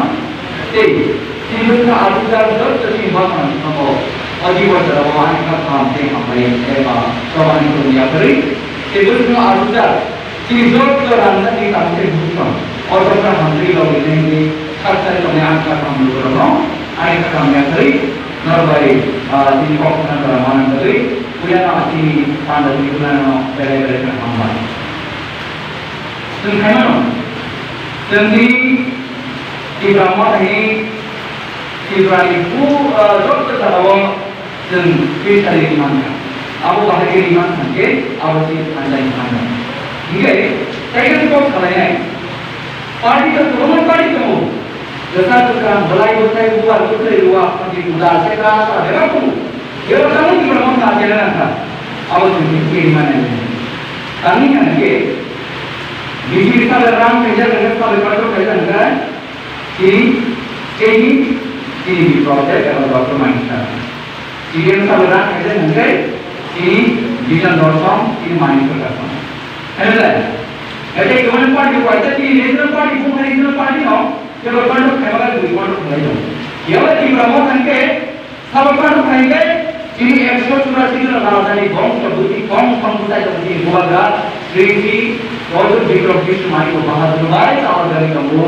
Tei chini bwkha asuk jak jotto chini bon gana Disong o Odi Bor Jora o ani kha kaham tei hambai eba chobani tongwi yaphari. Tei bwskango asukjak, chini joto rangchakni tangtwi bukhuk tong. O dopha hamtwi rok rinai hwnwi sak sai tongnai ang kha kaham lukurokno, ani kha kaham yakarwi norok bai, ah, chini kok khna jora manna bagwi puilano chini panda twi khwnano belai belai kheno hambai. Chwng khaimano, chwngni Tipra Mothani Tiprani bu-, ah, joto jagao Chwng twi sari ri mankha. Abo bahai khe ri mankha khe abo se phanjai phanjai. Hinkhe tei khe kok salainai. Party to kwbangma party tongo. Kwchak kwkhrang, bwlai bwthai, bubar bwthrwi, ruwa phanti, kuda, seka, sa bebak tongo. Bebak tamo Tipra Motha achai nangkha. Abo chwng twi sari ri mannai. Tamni hwnkhe B J P sale rang khaijak hwnkhe sale kotor khaijak hwnkhe. Chini, chini, chini Biplab Deb eba Doctor Manik Saha. C P M sabo na khaijak hwnkhe chini Bijan Dorson, chini Manik Dorson. Hwnle, ete kwbangma party bo kaisa chini national party, buphani national party no, kebo control khaima bai bui control khlai tongo. Yaba Tipra Motha hwnkhe Sabo kanu khainai, chini ekso churasi jona rajani bongso bwtwi kong song bwsai tongo chini bubagra, Sri Sri Pradyot Biplab Bishu Manik Bahadur bai chawajagwi tongo.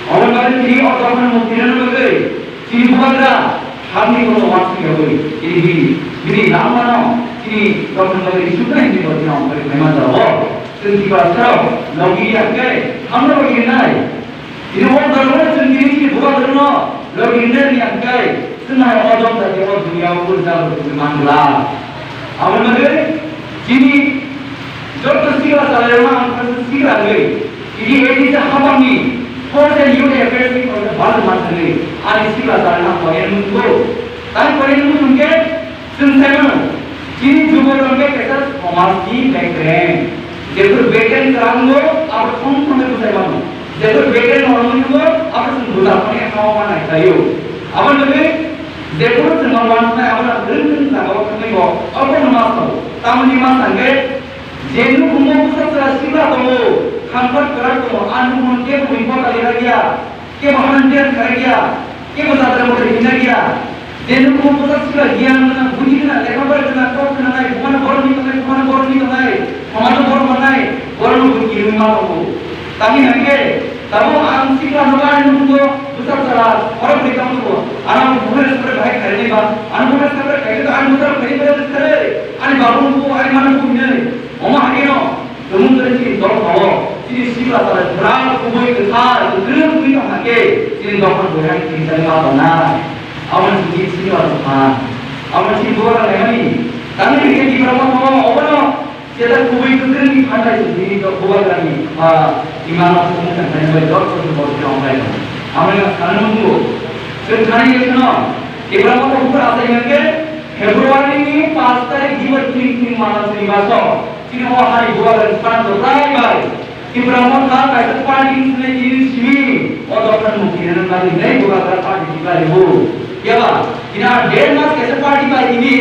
Omo bagwi chini o dophani mukti rwna bagwi chini bubagra hamni kono wansuk yogwi chini bini, bini langmano chini dophani bagwi isuknai hwnwi bo chini ongkhorwi phaima jora o chwng Tiprasarok logi ya khe hamno logi nai. Tini o dharma chwng tini chini bubagrano logi nani ang kai, chwng hai o jom jati o dunia o purja o tini mangla. Abo nagwi chini joto sikla chalairokno ang kha sikla nagwi, tini A D C habangni Forest and Youth Affairs ni kok bal man thangwi ani sikla chalairokno ang kok eno nukgo. Tang kok eno nukgo hwnkhe, Chwng sai mano, chini jugo rok khe kaisa somajni bekreng. Jephru bekreng kwrango, abo thong thongwi bwsai mano. Jephru bekreng norokni jugo, abo chwng bwsarokni hao ma nai khlaio. Aboni bagwi jephru chwng ma uansuknai, abono rwng rwng jagao thangwi bo, abono ma sao. Tamoni ma sa hwnkhe, je nukhungo bwsa chwla sikla tongo, khamkhat kwrak tongo, a nukhungno kebo important rwya. Kebo hanan biyan kharai ya, kebo jatra motor hinna ya. Je nukhung bwsa sikla giyan gwnang, budi gwnang, lekha pora gwnang, kok gwnang ai, bumano borok ni tongnai, bumano borok ni tongnai, somajo borok manai, borok no budi kirwi ma tongo. Tamni hwnkhe, tabuk ang sikla no bai nukhungo bwsa sala, borok ni tong tongo. Ano buhur sore bahai kharai ba, ano buhur sore kharai ba, ano buhur kharai ba, ani babu bu, ani manu bu hinai. Omo haino, Tumung khe chini dopha o, chini sikla salai pura kubui kwthar, kwthwng wngwi tong kha khe, chini dopha ni buhai chini salai ma tongnai. Abo ni chini sikla dopha. Abo ni chini bubagra naimani. Tamni hwnkhe Tipra Motha o obono jeta kubui kwthwng ni phan bai chini do-, bubagra ni, ah, imano tumung khe thani bai dopha ni borok khe ongbai tong. Abo ni sana nungo. Chwng thani khe no, Tipra Motha buphuru achai hwnkhe February ni paanch tarikh dibar tini tini mano chini baso. Chini o hani bubagra ni sana dopha bai. Tipra Motha kaisa party hinwi tini simi o dophani mukti rwna bagwi hinwi bubagra party tiklaibo. Phiya ba, tini a desh mas kaisa party bai tini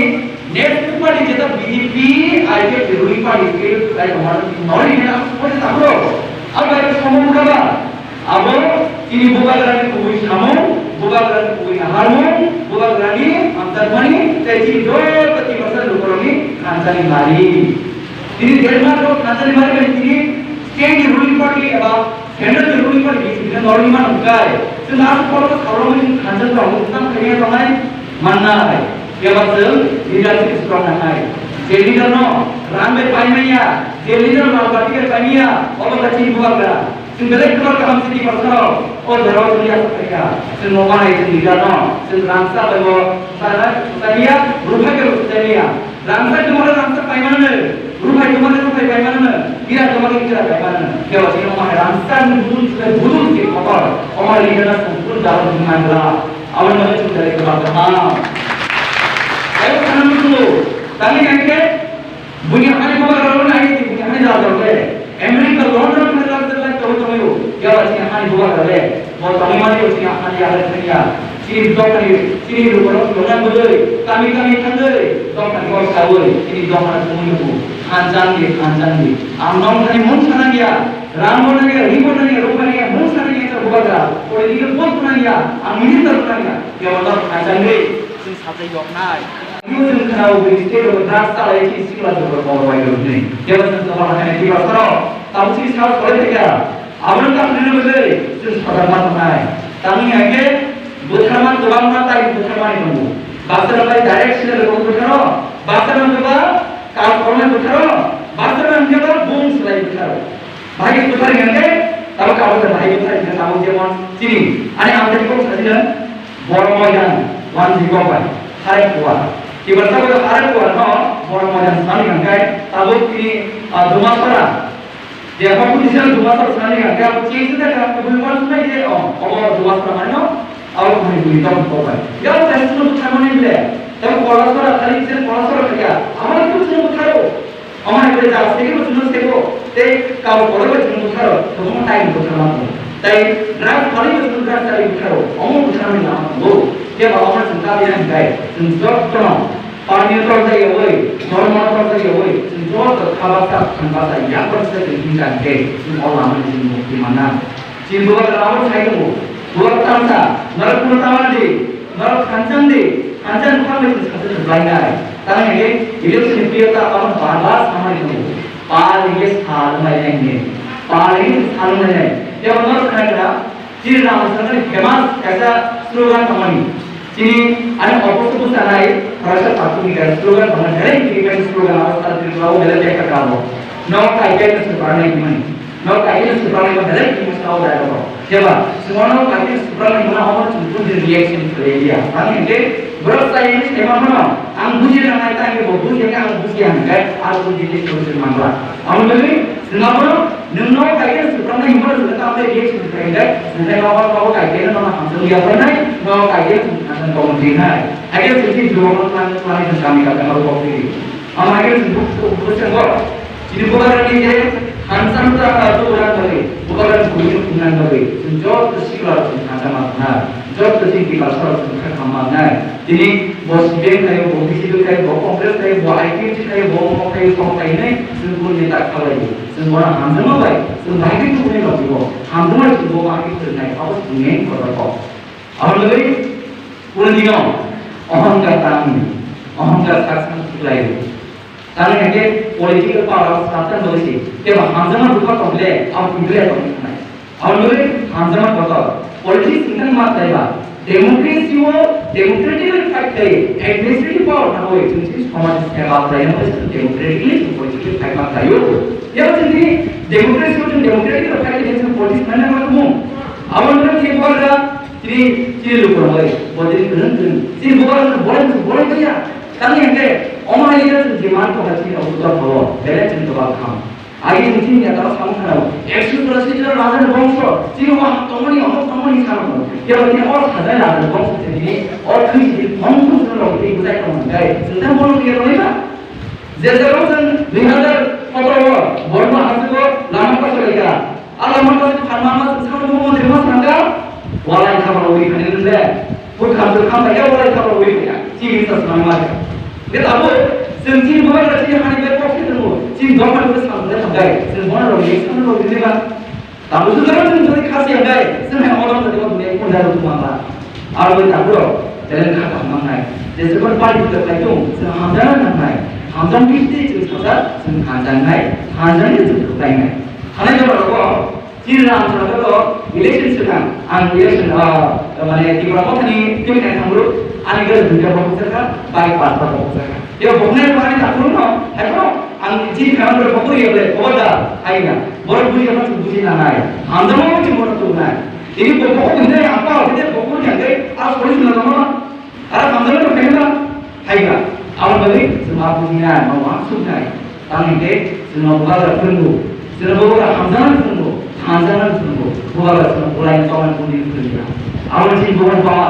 next party jeta B J P, I P F ruling party ke kai tongmani nori hina photo tabro. Abo bai somo mukha ba. Abo tini bubagrani kubui samung, bubagrani kubui naharmung, bubagrani hamjakmani, tei chini joto Tiprasa lukurokni khanchani mari. Tini desh mas rok khanchani mari bai tini state ni ruling party eba central ni ruling party bisi bini norok ni mano kai. Chwng aswk borok salrok ni khanchani rok tang thaiya tongnai manna hai. Eba chwng leadership strong nangnai. Je leader no rang bai paimaya, je leader no rang bai paimaya, obo ka chini bubagra. Chwng belai kwbang kaham city korsarok o jorao chwngya saphaiya. Chwng omo hai chwng leader no chwng rangsa bai bo sana sutaniya, ruphai bai sutaniya. Rangsa kwmara rangsa paimanano, ruphai kwmara ruphai paimanano, kira kwmara kira paimanano. Kebo chini omo hai rangsa ni budul chwng budul se kotor. Omo leader na sempur jalo chwng mangla. Abo no chwng belai kwbang kaham. Ayo sana mutu. Tangwi kangke Buini hani bubagra rok nai di, buini hani rajak le. America, London thani rajak le tongwi tongwi o. Phiya ba chini hani bubagra le. Bo tongwi mani o chini hani yagra thani ya. Chini dophani, chini lukurok tongna bagwi, kami kami thangwi, dophani kok sawi, chini dophani tongwi nugo. Khanchang di, khanchang di. Ang nong thani mung sanang ya. Ram bo nang ya, ri bo nang ya, rupha nang ya, mung sanang ya, bubagra. Political post nang ya, ang minister nang ya. Phiya ba khanchang di. Chwng sajai yoknai. Chwng khwnao bini state o drugs chalai si sikla jora bor bai rok ni. Jeba chwng tongma hai ni Tiprasa rok. Tamo si sa sore theka. Aboni tamo ni bagwi chwng sadar ma tongnai. Tamni hai khe bwtharma kwbangma tai bwtharma ni tongo. Baksa rok bai direct sila rok bwtharo. Baksa rok ba kal korma bwtharo. Baksa rok ba bung silai bwtharo. Bahai bwthar hingkhe tabuk abo se bahai bwthar hingkhe tabuk jemon chini. Ani ang tei kok sajina Borok Moidan, one zero bai, Harek Kuwar. Kibar tabuk Harek Kuwar no Borok Moidan sani hingkhe tabuk chini, ah, Dumasora. Jeba puni sal Dumasora sani hingkhe abo chini se ka kubui wan sunai je, oh, obo Dumasora mani no, abo kubui bui tong kok bai. Ya, tei sunu bwthar mani le, tabuk Kolasora, khali se Kolasora kaya, abo kubui sunu bwtharo. Omo hai khe jara segi bo chwngno sego, tei kabo koroi bo chwngno bwtharo, tongmo tai bwthar ma tongo. Tei drugs phalwi bo chwngno drugs chari bwtharo, omo bwtharmani lama tongo. Phiya ba omo chwng ta bini hwnkhai, chwng jotono party no torjak yaui, dhormo no torjak yaui, chwng joto kha baksa, phan baksa, yak baksa chwng himkha hwnkhe, chwng o lama ni chwng mukti manna. Chini bubagra abo sai tongo. Bubagra tamsa, norok kuno tamani di, norok khanchang di, khanchang kha bai chwng sacha chwng lainai. Tamni hwnkhe election ni period ta abo bar bar samani tongo. Pal hwnkhe sal wnglainai hwnwi. Pal hwnkhe sal wnglainai. Tei abo norok khna kha, chini Ramasanani famous kaisa slogan tongmani. Chini ani opor se bwsa nai, khoroksa pathurni kaisa slogan tongmani, belai famous slogan abo sal Tripura o belai beka kabo. Nok kaikai no swpar nai hwnmani. Nok kaikai no swpar nai belai famous kabo dai abo. Jeba, swngo nok kaikai no swpar nai hwnmani omo chwng buji reaction khlai ya. Tamni hwnkhe borok sai ni sema phano, ang buji nangnai, tei bo buji hwnkhe ang buji ya hwnkhe, aro buji ni solution mangla. Amo bagwi, Nwng abono, nwng nok kaikai swprangnai hwnba swkang tamo tei reaction swprangnai, swkang nogo nogo kaikai no nono hamjakma yapharnai, nogo kaikai swkang tamo twi nai. Haikhe swkang twi jwk no twlang twlang jwng kami kami aro kok twi. Amo haikhe swkang bwskango chini bubagrani je hamjakma ta ta jwk rang bagwi, bubagrani bwrwi no phungnani bagwi, chwng joto sikla rok chwng hamjakma khna, joto chini Tiprasa rok chwng kha khamma wngnai. Tini bo C P M khaio, bo B J P khaio, bo Congress khaio, bo I P F T khaio, bo omo khaio, somo khaio hinwi chwng kunu neta khabaio. Chwng bono hamjakma bai, chwng bahai khe tubunai rok bo. Hamjakma bai chwng bo bahai khe phwrwngnai, abo chwng main kotor kok. Aboni bagwi kunu dino ohongkar tangwi, ohongkar sak sak khiklaio. Tamni hwnkhe political power o sakchang bagwi se, kebo hamjakma bwkha tong le, abo twi le tongwi thangnai. Aboni bagwi hamjakma kotor. Politics wngkha ma khlaiba. Democracy o democratically fight khlai, administrative power nangwi chwng chini somaj ni seba khlaina bagwi chwng democratically chwng politically fight ma khlaio. Yabo chwng chini democracy o chwng democratically fight khlai chwng politics manna ma khumu. Aboni bagwi chini bubagra chini, chini lukurok bai bo chini kwrwng kwrwng. Chini bubagra no bolai chwng bolai manya. Tamni hwnkhe omo hai khe chwng demand tongkha chini obo dophao, belai chwng dophao kaham. Agi chwng chini netao samung khanao, ekso churasi jon raja ni bongso, chini omo tongmani, omo tongmani hinwi sanao. Kebo chini o sajak raja ni bongso se chini o thwi chini hongkhong chwng rok tei bwchai tongmani gai. Chwng tei bono khe tongnai ba? Je jagao chwng dui hazar sotoro o Borma haste o lama kotor laikha. Allah mata pharma ma sangmo mo de ma sangka. Walai khabra uri khani le. Pur kham kham ya walai khabra uri ya. Chini sa sangma. Ge tabo sing chini bo ra chini hani be kok se mo. Chini dok ma ko sang le khabai. Sing bo ra ri sang ro ri ba. Tabo su dara sing jodi khasi ya gai. Sing hai odom jodi ko ne ko da ru ma ba. Aro bai tabuk rok, challenge kha kaham mangnai. Jese kon party to khlai tong, chwng hamjakna nangnai. Hamjakni bisingtwi chwng sajak, chwng hamjaknai, hamjakni chwng kwplainai. Hanai jora rogo, chini ram saka to election swkang, ang election, ah, mane Tipra Mothani team nai thangro, ani gari duita bokhok saka, bike parsa bokhok saka. Yo boknai mani takhurno, hai ko, ang chini khamang ro bokhok yable, boda, hai na. Borok buji kha chwng buji nangnai. Hamjakma chwng bono tubunai. Tini bo bokhok hwnwi apa hwnwi bokhok hwnwi hwnwi a sori swnam nangma. Ara hamjakma rok khaina ba? Haiba. Aboni bagwi chwng ma bujinai, ma wansuknai. Tamni hwnkhe chwngno bubagra phwrwngo. Chwngno bubagra hamjaknani phwrwngo, hamjaknani phwrwngo. Bubagra chwngno bulaino tongmani buini phwrwngya. Aboni chini bubagra bawa.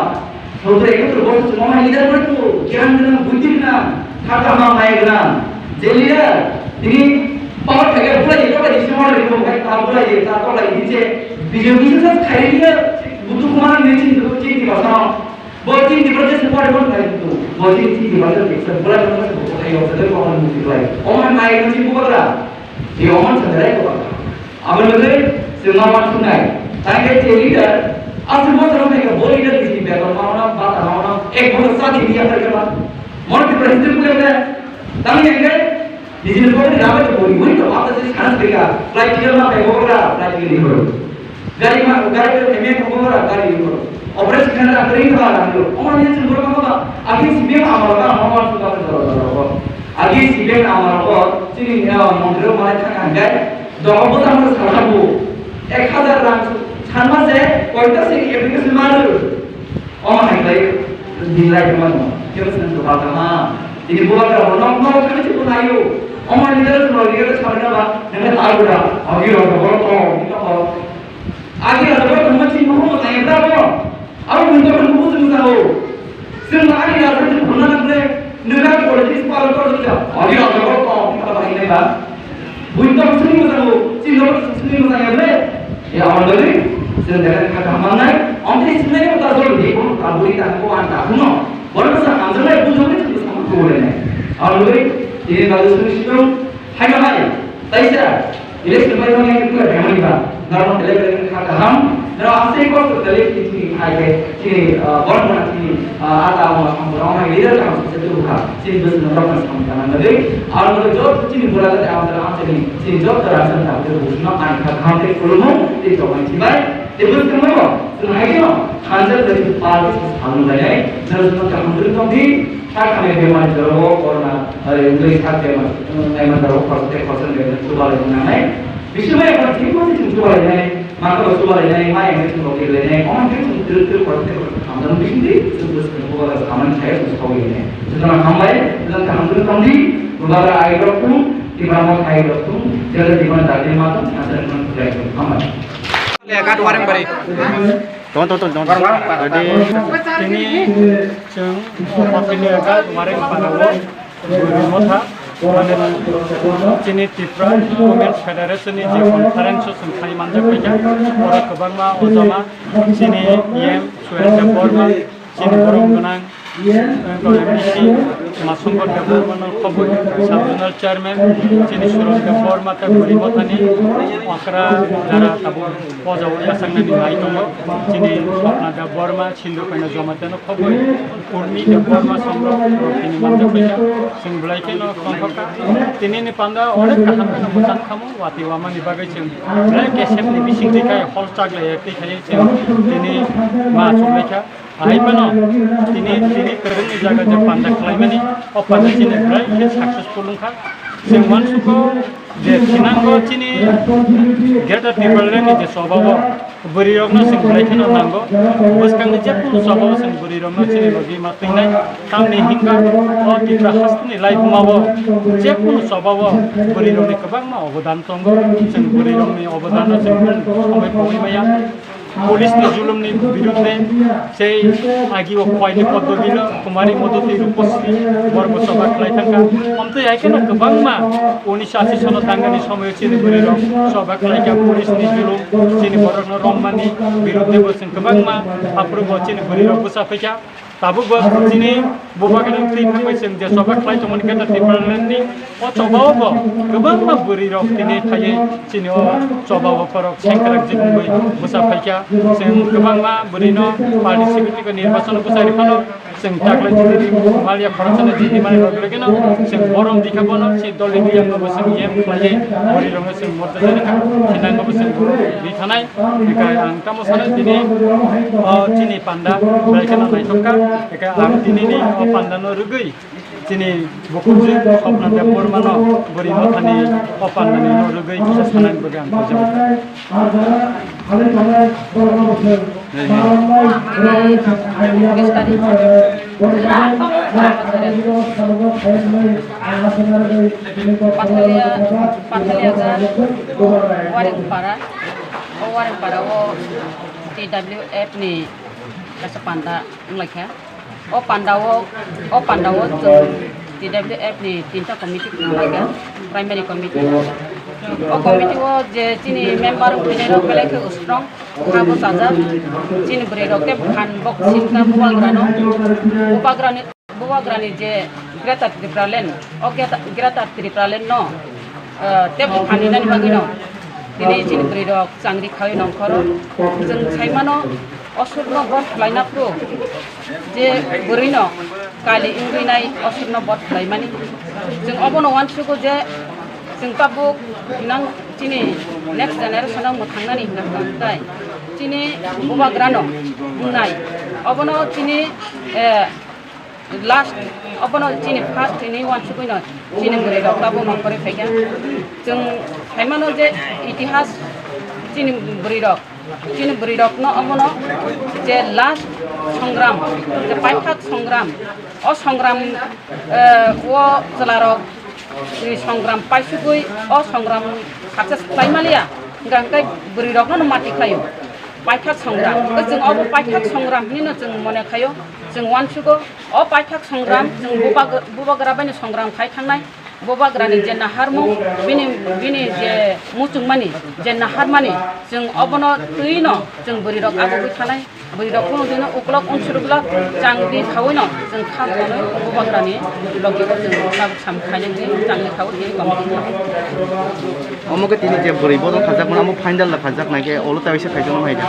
Sotro ekatur bosor chwng omo hai leader bai tongo, giyan gwnang, buddhi gwnang, kha kaham, maya gwnang. Je leader, tini power thaiya, bulai di, toklai di, sima ri bo, bai ta bulai di, ta toklai di je, B J P se sa khairi ya, budu kumar ni chin, chin di basa. Bo chin di basa se pore bon khai tu. Bo chin, chin di basa se bulai bon khai bo khai yo, se ko on mu lai. Omo hai maya gwnang chin bubagra. Di omo se dai ko. Aboni bagwi chwng ma wansuknai. Tangkhe je leader, aswk bosor wngkha bo leader ni simi beton ma wnang, bata ma wnang, ek bosor cha thini ya kha khe ba. Mono Tripura history buya khe, tangkhe nijini bokni rama je bori bori to, apa je chance beka, flight ticket ma bai bokra, flight ticket ni boro. Gari ma, gari ko themia ko bokra, gari ni boro. Operation khana kari ko ala lo. Omo ni chwng boro ma ba, agi simi amar ba, ma wansuk ba jora jora ko. Agi sibeng amar ko, chini, eh, montri rok malai thang hangkai, dogo bwtang no salsa bu, ek hazar rang sanma se, koita se application maru. Omo hai bai, din lai ma no, kebo sen to ba ma. Ini buat ka no, no, kami tu pun ayo. Omo ni dal no, ni dal sabna ba, nang ta gura, agi ro ko, ko, ko. Agi ro ko, ko, ma chin mo mo ta bra bo. Abo buini tokhe bubu chwng mwngango. Chwng ani rajani chwng hwnna nang ble, nwng politics palon tor jwkya. Ani rajani tong kha bahai nai ba. Buini tokhe chwng mwngango, chini logo chwng mwnga ya ble. Ya, abo dole, chwng dole kha kaham mangnai. Amtwi chwng nai ta jol di, ko ta bui ta ko an ta huno. Boro sa hamjaknai, bujoknai chwng sa ko le nai. Abo dole, tini balu chwng sidong. Haino hai, taisa, election bai thangya khe tula bemani ba, norok tele bele kha kaham, norok asai kosto tele chini hai khe, chini, ah, borok chini, ah, ata ama samung rok hai leader kaham se tu kha, chini bwswk norok samung tana nadi, aro norok jot chini bura jat ama tara amchani, chini jot tara amchani ta bwswk no ani kha kaham tei khulumung tei tongmani chibai, tei bwswk no, chwng hai khe no, thansa tei party samung lainai, norok jotno kaham tong di, Sakhamya bemar jora o corona, eh, wngwi sak bemar, eh, naimani jora o khoroksa tei khoroksa bemar chubalai nangnai. Bisingo ekbar thik mani chwng chubalainai, mangkhoro chubalainai, ma enge chwng rok kirlainai, omo hwnkhe chwng twrwk twrwk khoroksa tei khoroksa hamjakmani bisingtwi chwng bwskango bubagra samani saya chwng sawi lainai. Jotono hambai, jotono kaham khe tongdi, bubagra ayuk rok thung, Tipra Motha ayuk rok thung, jera Tipra jati ma thung, thansa rok thung, hambai. Tong, tong, tong, tong. Ready? Tini chwng Opatini Gat Wareng Parao Bwrwi Motha, mane chini Tipra Women's Federation ni je conference o chwng khai manjak paikha, oro kwbangma ojama chini E M Suhel Debbarma, chini borom gwnang, eh, M D C Masongkor Debbarma no khobwi, Sub Zonal Chairman, chini Suron Debbarma tei Bwrwi Mothani okra jara tabuk poja o yachaknani nai tongo, chini Swapna Debbarma, Sindhu Kaina Jamatia no khobwi, Urmi Debbarma, Songrok Rotini manjak paikha, chwng belai kheno tongthokha. Tini ni panda onek kaham kheno mwchang khamu, watwi wamani bagwi chwng belai kesep ni bisingtwi khai hol chaklai yak twi khai chwng tini ma achuk laikha. Hai phano tini, tini kwrwngni jaga je panda khlaimani, o panda chini belai khe successful wngkha. Chwng uansukgo je thinango chini Greater Tipraland ni je chobao bwrwirokno chwng belai kheno nango. Bwskangni jekunu chobao chwng bwrwirokno chini logi ma twinai. Tamni hinba o Tipra hasteni laibumao jekunu chobao bwrwirokni kwbangma obodan tongo. Chwng bwrwirokni obodanno chwng kunu samui pogwi maya. Police ni julum ni birudde sei agi o khwai ni poddoti no Kumari Modoti Rupasri borok bo choba khlai thangkha. Amtwi hai kheno kwbangma unisho ashi sono dangani somoyo chini bwrwi rok choba khlai kha, police ni julum chini borok no romani birudde bo chwng kwbangma aphuru bo chini bwrwi rok bwsa phaikha. Tabuk bo chini bubagra twi thangbai chwng je choba khlai tongmani khe Tipraland ni o choba o bo kwbangma bwrwi rok tini phaiwi chini o choba o borok sengkrak jikungwi bwsa phaikha. Chwng kwbangma bwrwi no participate khe nirbachon bwsai rwphano chwng taklai jiti maliya khoroksa no jiti mani rok lagino chwng borom dikha bono si dol ni biyang no bo chwng yem khlaiwi bwrwi rok no chwng morjak jani kha. Thinango bo chwng ri thanai. Hingkhe ang tamo sanai tini, o, chini panda belai kheno naithok kha. Hingkhe ang tini ni o panda no rwgwi chini bukhukjwk Swapna Debbarma no bwrwi mothani o panda ni no rwgwi kisa sanani bagwi ang kaijago. Hei, hei. Pathalia, Pathalia ga Waringpara. O Waringpara o T W F ni kaisa panda wnglaikha. O panda o, o panda o chwng T W F ni tinta committee wnglaikha, primary committee. O committee o je chini member wngphainairok belai khe strong, ha bwchajak. Chini bwrwi rok tei phan bok sinkha bubagrano, bubagrani Bubagrani je Greater Tipraland, o Greater, Greater Tipraland no, eh, tei buphaninani bagwi no tini chini bwrwi rok changri khawi nongkhoro. Chwng saimano osurno bot khlaina phuru je bwrwi no kali wngwi nai osurno bot khlaimani. Chwng obono uansugo je chwng tabuk nang chini next generation o mwthangnani hwnkha hwnkha tai chini bubagrano wngnai obono chini, eh, Last, obono chini first hinwi uansukgwino chini bwrwi rok tabuk nongkhorwi phaikha. Chwng saimano je itihas chini bwrwi rok, chini bwrwi rokno obono je last songram, je paithak songram, o songram, eh, o chwla rok ni songram paisugwi o songram success khlai maliya, hwnkha hwnkhe bwrwi rokno mati khlaio, paithak songram. Hwnkhe chwng obo paithak songram hinwino chwng mone khaio, chwng uansugo. O paithak songram, chwng bubag-, bubagra bai no songram khai thangnai. Bubagra ni je naharmung, bini, bini je muchungmani, je naharmani, chwng obono twi no chwng bwrwi rok abugwi thanai. Bwrwi rok kunu dino uklok unsur uklok chang di khaui no chwng kha tonwi bubagra ni logi o chwng tabuk sam khainai di chang di khaui tini committee kha. Omo khe tini je bwrwi bodol khajak mano, omo final da khajak nai khe olo ta bisa khaijak nai da.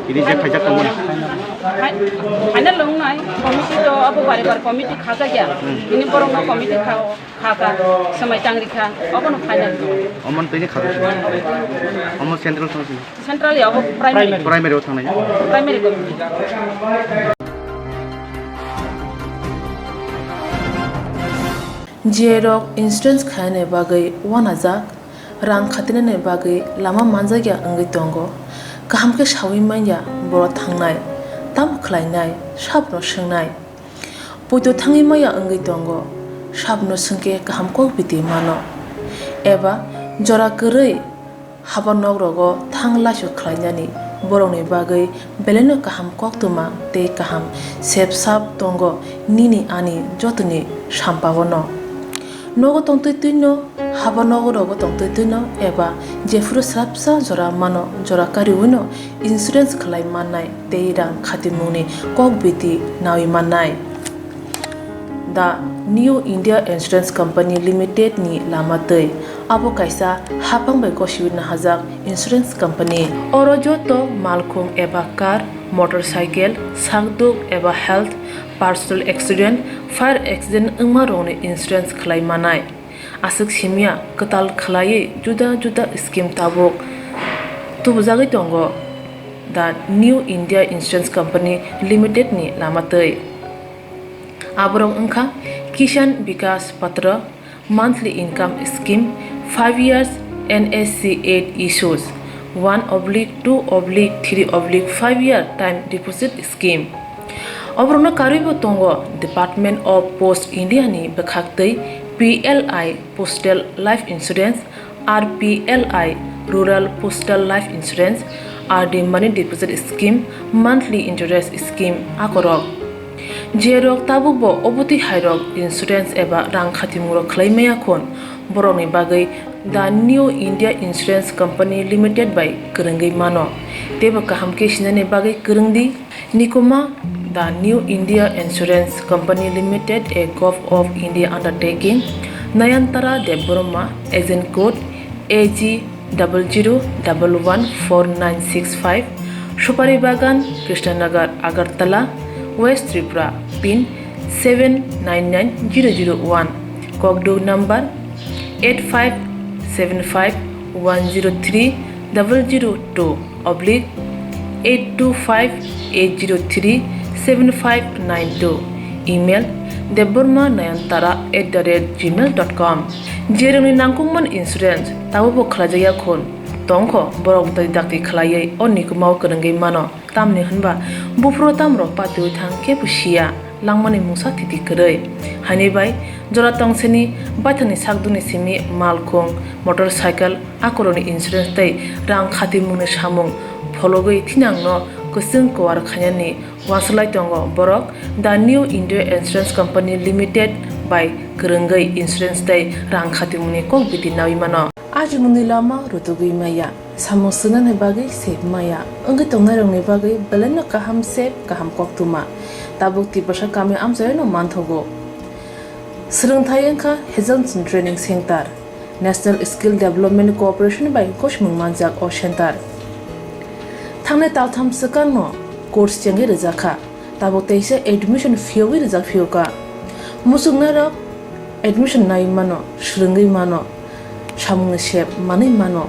Tini je khaijak tongmani. Final, final wng nai, committee to abo bari bar committee kha jakya. Hmm. Tini borok no committee kha, kha kha, swmai tang rikha, obo no final. Omo tini kha jakya. Omo central thang sini. Central ya, obo primary. Primary o thangnai. Primary committee. J rok insurance khainani bagwi uanajak. Rang khatinani bagwi lama manjakya wngwi tongo, kaham khe saui manya borok thangnai, tamo khlainai, sabno swngnai. Poito thangwi manya wngwi tongo, sabno swngkhe kaham kok biti mano. Eba jora kwrwi haba nok rogo thang laisu khlainani borokni bagwi belaino kaham koktwma tei kaham sep sap tongo nini ani jotoni sampao no. Nogo tongtwi twino, haba nogo rogo tongtwi twino eba jephuru swrapsa jora mano, jora kariwino insurance khlai mannai tei rang khatimungni kok biti naui mannai. The New India Insurance Company Limited ni lama twi. Abo kaisa haphang bai gosiwi nahajak insurance company. Oro joto malkhung eba car, motorcycle, sakduk eba health, personal accident, fire accident wngma rokni insurance khlai manai. Aswk simya kwtal khlaiwi juda juda scheme tabuk tubujagwi tongo the New India Insurance Company Limited ni lama twi. Aborok wngkha Kisan Vikas Patra, monthly income scheme, five years N S C eight issues, one oblique two oblique three oblique five year time deposit scheme. Oborokno karwibo tongo Department of Post India ni bwkhaktwi P L I Postal Life Insurance, R P L I Rural Postal Life Insurance, R D money deposit scheme, monthly interest scheme akorok. Jerok tabukbo obotwi hairok insurance eba rang khatimungrok khlai maya khun, borokni bagwi The New India Insurance Company Limited bai kwrwngwi mano. Teibo kaham khe sinani bagwi kwrwngdi. Nikuma, The New India Insurance Company Limited, a Govt of India undertaking, Nayantara Debbarma, agent code A G double zero double one four nine six five, Supari Bagan, Krishnanagar, Agartala, West Tripura, pin seven nine nine zero zero one, Kokduk number eight five seven five one zero three double zero two oblique eight two five eight zero three seven five nine two, email debbarma nayantara at the rate gmail dot com. Jerokni nangkukmani insurance tabukbo khlaijakya khun tongkho, borok bwtwi dakti khlaiwi o nikumao kwrwngwi mano. Tamni hwnba buphuru tamrok patiwi thang kebo siya, langmani mungsa thiti kwrwi. Haini bai jora tongseni baithangni sakduni simi malkhung, motorcycle, akorokni insurance tei rang khatimungni samung phologwi thinangno kwchwng kuar khainani uansuk lai tongo borok The New India Insurance Company Limited bai kwrwngwi insurance tei rang khatimungni kok biti naui mano. Ajimungni lama rutugwi maya, samung swngnani bagwi sep maya, wngwi tongnairokni bagwi belaino kaham sep, kaham koktwma. Tabuk Tiprasa kami amchaino manthogo. Swrwngthai wngkha Hazelson Training Center. National Skill Development Corporation bai gosimung manjak o center. Thangnai taltham swkangno course chengwi rwjakha. Tabuk teisa admission phiyogwi rijak phiyokha. Muchungnairok admission nai mano, swrwngwi mano, samungni sep manwi mano.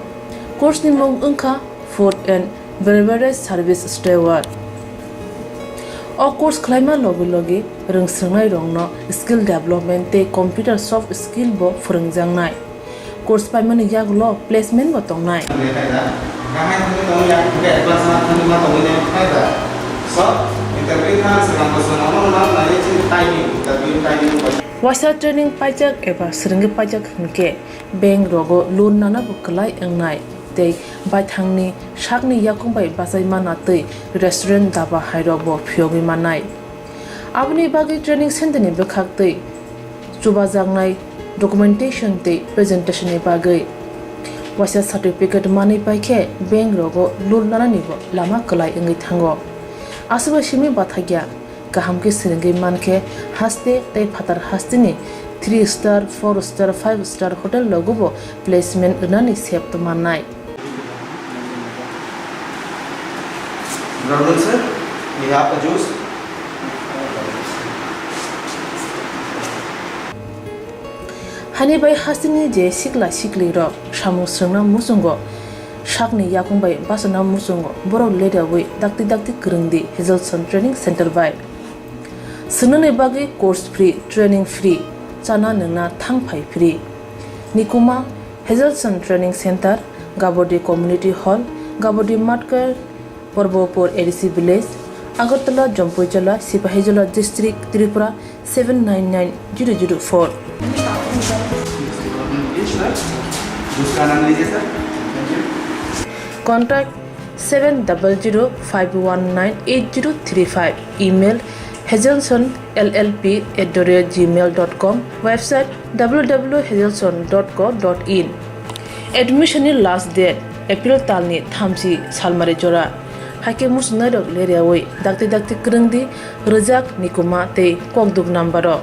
Course ni mung wngkha Food and Beverage Service Steward. O course khlaima logi logi rwngswrwngnairokno skill development tei computer soft skill bo phwrwngjaknai. Course paimani yagulo placement bo tongnai. Waisa training paijak eba swrwngwi paijak hwnkhe bank rogo loan nana bo kwlai wngnai tei baithangni sakni yakung bai bachai mana tei restaurant daba hairok bo phiyogwi mannai. Aboni bagwi training center ni bwkhak tei chubajaknai documentation tei presentation ni bagwi waisa certificate manwi paikhe bank rogo loan nanani bo lama kwlai wngwi thango. Aswkbai simi bathakya kaham khe swrwngwi mankhe haste tei phatar hasteni three star, four star, five star hotel rogo bo placement rwnani sep mannai. Brother sir, we have a juice. Hani bai hasteni je sikla sikli rok samung swrwngna muchungo, sakni yakung bai bachana muchungo, borok ledawi dakti dakti kwrwngdi Hazelson Training Center bai. Swngnani bagwi course free, training free, chana nwngna thang phai free. Nikuma, Hazelson Training Center, Gabodi Community Hall, Gabodi Matkar, Porbopur A D C Village, Agartala, Jampuijala, Sipahijola District, Tripura seven nine nine zero zero four. Contact seven double zero five one nine eight zero three five, email hazelson L L P at the rate gmail dot com, website W W W hazelson dot co dot in. Admission ni last date April talni thamchi salmari jora. Haikhe muchungnairok leriawi dakti dakti kwrwngdi, rwjak, nikuma tei kokduk number rok.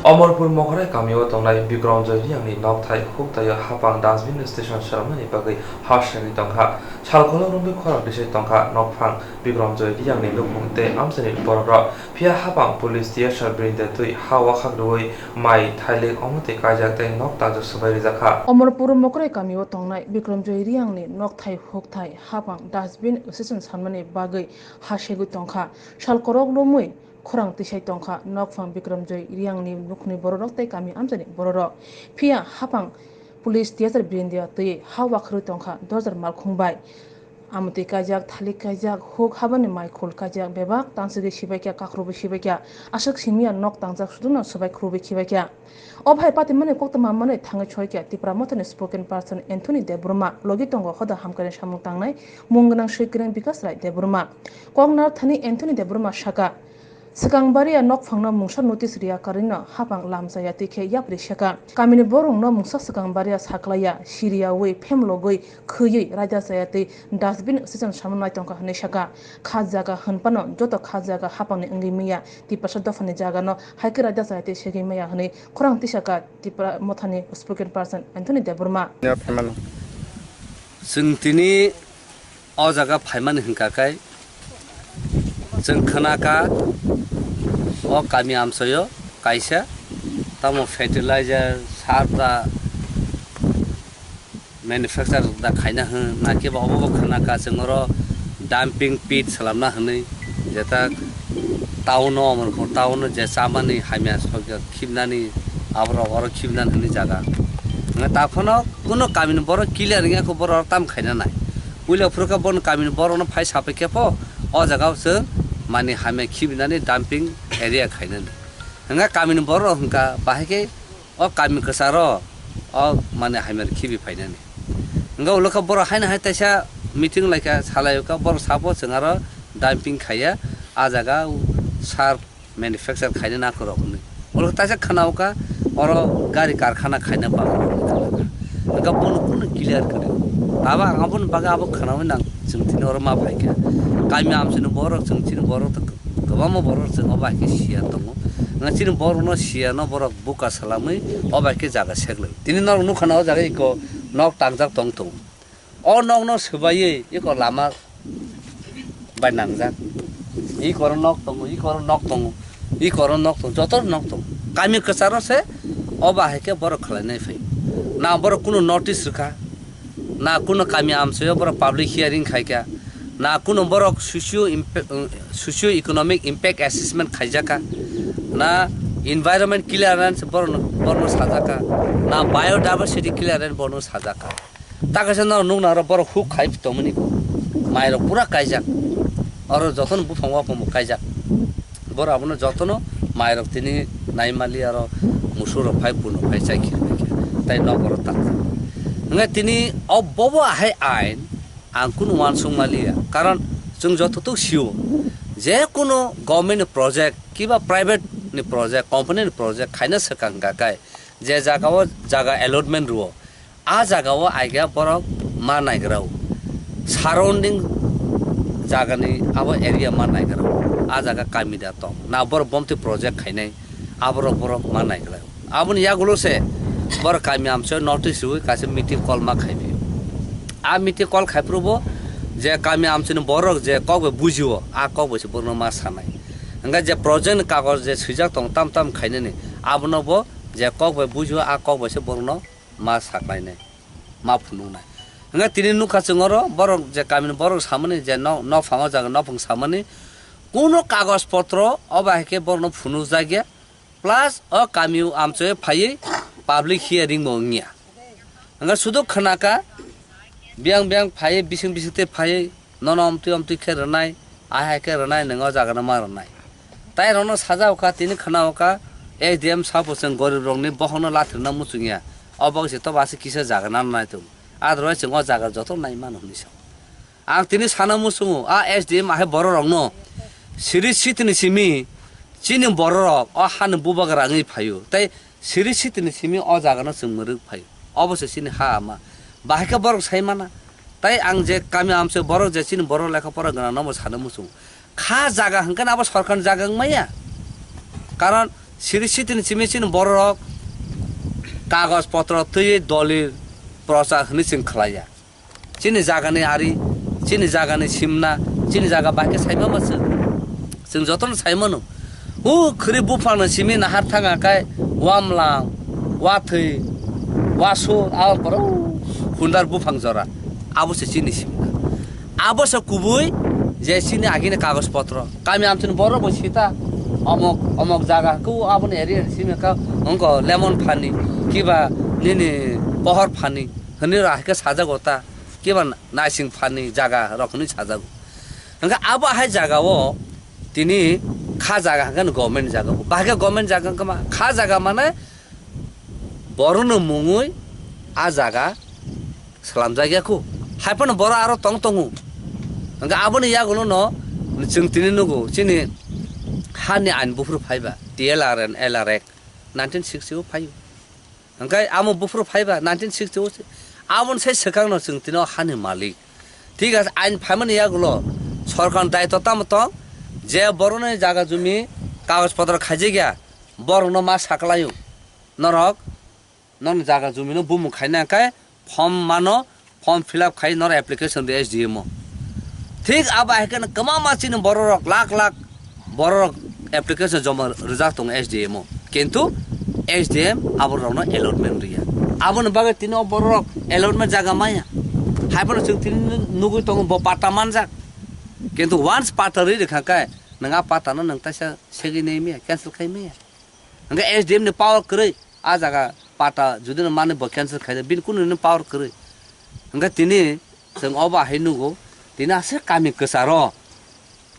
Omorpur Mokorai kamio tongnai Bikramjoy Riyangni nokthai huktaio hapang dustbin station swnamnani bagwi ha segwi tongkha. Salkolok romwi khorang tisai tongkha nokphang Bikramjoy Riyangni nukhung tei amchaini borokrok. Phiya hapang police tiyasa birindetwi ha wakhak rwui mai thailik omo twi kaijak tei nok tangjak swbai rijak kha. Omorpur Mokorai kamio tongnai Bikramjoy Riyangni nokthai hukthai hapang dustbin station swnamnani bagwi ha segwi tongkha. Salkorok romwi khorang tisai tongkha nokphang Bikramjoy Riyangni nukhungni bororok tei kami amchaini bororok. Phiya hapang police tiyasa birindetwi ha wakharwi tongkha dorjar malkhung bai. Amtwi kaijak, thalik kaijak, huk habani mai khul kaijak, bebak tansugwi sibaikha, kakhrubo sibaikha, aswk simiya nok tangjak sudokno swbai khrubo khibaikha. O bhai patimani koktwma manwi thangwi soikha Tipra Mothani spokesperson Anthony Debbarma, logi tongo hoda hamkrai samung tangnai mung gwnang swi kwrwng Bikash Rai Debbarma. Kok narwkthani Anthony Debbarma sakha, swkang baria nokphangno mungsa notice riya karwino hapang lamchaya twi khe yapri sekha. Kamini borokno mungsa swkang baria saklaiya, siriyawi, phemlogwi, khwiwi raida chaya twi dustbin swchang samung nai tongkha hwnwi sakha. Kha jaga hwnphano joto kha jaga hapangni wngwi manya, Tiprasa dophani jagano hai khe raida chaya twi segwi manya hwnwi khorang tisakha Tipra Mothani spokesperson Anthony Debbarma. Chwng tini o jaga phaimani hwnkha khe, chwng khwnakha o kami amchaio kaisa tamo fertilizer, sar da manufacture da khaina hwn, na khe ba obo bo khwnakha chwng oro dumping pit swnamna hwnwi, jeta town o, Amarpur town o je chamani hamya sokya khibnani, aborok oro khibnani hwnwi jaga. Hwnkhai takhwno kuno kamini borok clear wngya khe borok oro tam khaina nai. Puila phuru khe bono kamini borokno phai sapai khe pho o jaga o chwng mani hamya khibinani dumping area khainani. Hwnkhai kamini borok hwnka bahai khe o kami kwcharo o mani hamya khibi phainani. Hwnkhai ulo khe borok haino hai taisa meeting laikha, salai kha borok sabo chwng aro dumping khaiya, a jaga sar manufacture khaina nakorok hwnwi. Oro taisa khwnaokha oro gari karkhana khaina bagwi hwnwi khwnaokha. Hwnkhe bono kunu clear kwrwi. Abo ang aboni bagwi abo khwnawi nang chwng tini oro ma phaikha. Kami amchaini borok chwng chini borok to kwbangma borok chwng obo hai khe siya tongo. Hwnkhai chini borokno siyano borok buka salamwi obo hai khe jaga seklai. Tini norok nukha na o jaga eko nok tangjak tong tongo. O nokno swbaiwi eko lama bai nangjak. Eko oro nok tongo, eko oro nok tongo, eko oro nok tongo, joto nok tongo. Kami kwcharo se obo hai khe borok khlainai phai. Na borok kunu notice rwkha, na kunu kami amchaio borok public hearing khaikha, na kunu borok socio impa-, socio economic impact assessment khaijakha, na environment clearance borokno, borokno sajakha, na biodiversity clearance borokno sajakha. Ta kaisa no nukna oro borok huk khai tongmani mairok pura kaijak. Oro jotono buphang waphang bo kaijak. Borok abono jotono mairok tini naimali aro musuk rok phai puno phai chai khir bai khe. Tai nok oro tangjak. Hwnkhai tini o bobo ahai ain ang kunu uansuk maliya. Karon chwng joto tok sio je kuno government ni project kiba private ni project, company ni project khaina swkang hwnkha khe je jaga o jaga allotment rwo. A jaga o aiga borok ma naigra o. Surrounding jagani abo area ma naigra o. A jaga kami da tong. Na borok bomtwi project khainai. Aborok borok ma naigra o. Aboni yagulo se borok kami amchaio notice rwui kaisa meeting call ma khai phio. A meeting call khai phuru bo je kami amchaini borok je kok bai bujio, a kok bai se borokno ma sanai. Hingkhe je project ni kagoj je swijak tong tam tam khainani, abono bo je kok bai bujio, a kok bai se borokno ma saklainai, ma phunuknai. Hingkhe tini nukha chwng oro borok je kamini borok samani je nok, nokphang o jaga nokphang samani kuno kagoj potro obo hai khe borokno phunukjakya, plus o kami o amchoi phaiwi public hearing bo wngya. Hingkhe sudu khwnakha biyang biyang phaiwi bising bising tei phaiwi nono omtwi omtwi khe rwnai, ahai khe rwnai, nwng o jaga no ma rwnai. Tai rokno sajao kha, tini khwnao kha, S D M sapo chwng gorib rokni bokhokno latrina muchungya, o bagwi se tobo aswk kisa jaga nang nai tongo. Otherwise chwng o jaga joto nai mano hwnwi sa. Ang tini sana muchungo, a S D M ahai borok rokno siri sitini simi chini borok rok o hani bubagra wngwi phaio, tei siri sitini simi o jaga no chwng mwrwk phaio. Obo se chini ha ama. Bahai khe borok sai mana. Tai ang je kami amchoi borok je chini borok lekha pora gwnang no bo sana muchung. Kha jaga hwnkhe abo sorkar ni jaga wng maya. Karon siri sitini simi chini borok rok kagoj potro twiwi dolil prochar hwnwi chwng khlaiya. Chini jaga ni ari, chini jaga ni simna, chini jaga bahai khe sai mama chwng. Chwng jotono sai mano. O khwrwi buphang ni simi nahar thanga khe wamlang, wathwi, wasu, a borok hundar buphang jora. Abo se chini simna. Abo se kubui je chini agini kagoj potro. Kami amchini borok bo sita. Omok, omok jaga khe o aboni area ni simi kha wngkha lemon phani, kiba nini pohor phani hwnwi rw hai khe sajak o ta. Kiba naising phani jaga rok hinwi sajago. Hwnkhe abo hai jaga o tini kha jaga hwnkhe government jaga o. Bahai khe government jaga wngkha ma? Kha jaga mane borokno mungwi a jaga slamjak ya khu. Hai phano borok aro tong tongo. Hwnkhe aboni yagulo no chwng tini nugo chini hani ain buphuru phaiba T L R and L R Act nineteen sixty o phaio. Hwnkhe amo buphuru phaiba nineteen sixty o se. Aboni sai swkangno chwng tino hani malik. Thik ase, ain phaimani yagulo sorkarni daitw tamo tong je borokni jaga jumi kagoj potro khaijakya borokno ma saklaio. Norok nokni jaga jumino bumung khaina khe form mano, form fill up khai norok application rw S D M o. Thik abo hai kheno kwbangma chini bororok lakh lakh bororok application joma rwjak tongo S D M o. Kintu S D M aborokno allotment rwya. Aboni bagwi tini o bororok allotment jaga maya. Hai phano chwng tini nugwi tongo bo patta manjak. Kintu once patta rwi rwkha khe nwng a pattano nwng taisa segwi nai maya, cancel khai maya. Hwnkhe S D M ni power kwrwi, a jaga patta judino manwi bo cancel khaijak, bini kunu ni power kwrwi. Hwnkhe tini chwng obo hai nugo, tini aswk kami kwcharo,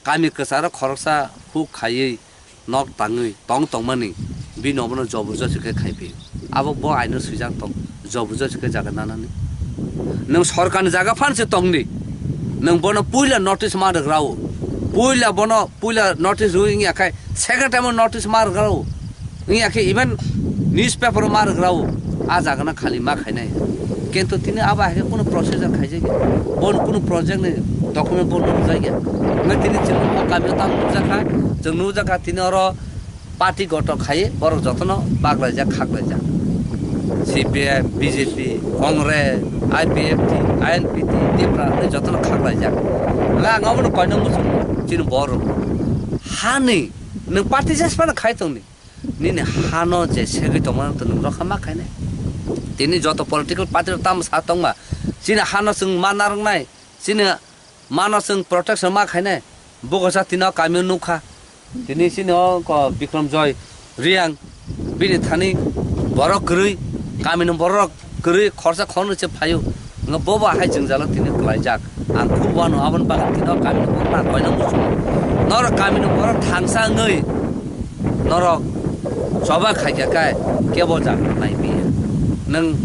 kami kwcharo khoroksa huk khaiwi nok tangwi tong tongmani bini obono jobor josi khe khai phio. Abo bo aino swijak tong, jobor josi khe jaga nanani. Nwng sorkarni jaga phan se tongdi, nwng bono puila notice ma rwgrao, puila bono puila notice rwi wngya khai second time o notice ma rwgrao. Wngya khe even newspaper o ma rwgrao, a jagano khali ma khainai. Kintu tini abo hai khe kunu procedure khaijak ya, bono kunu project ni document bo nukjak ya. Hwnkhe tini chini o kami o tamo nukjak kha, chwng nukjak kha tini oro party goto khai borok jotono baklaijak khaklaijak. C P M, B J P, Congress, I P F T, I N P T, Tipra, tei jotono khaklaijak. Hwnkhe ang abono koino muchungo chini borok hani nwng party jes phano khai tongdi. Nini hano je segwi tongmani to nwng rokha ma khainai. Tini joto political party rok tamo sa tongma, chini hano chwng ma narwknai, chini mano chwng protection ma khainai. Bukosa tini o kami o nukha. Tini chini o ko Bikram Joy Reang bini thani borok kwrwi, kamini borok kwrwi khorsa khornwi se phaio. Nga bobo hai jwngjalo tini kwlaijak. Ang khub wano aboni bagwi tini o kamini borok na koina muchungo. Norok kamini borok thangsa wngwi norok choba khaikha kai kebo jaga nai biya. Nwng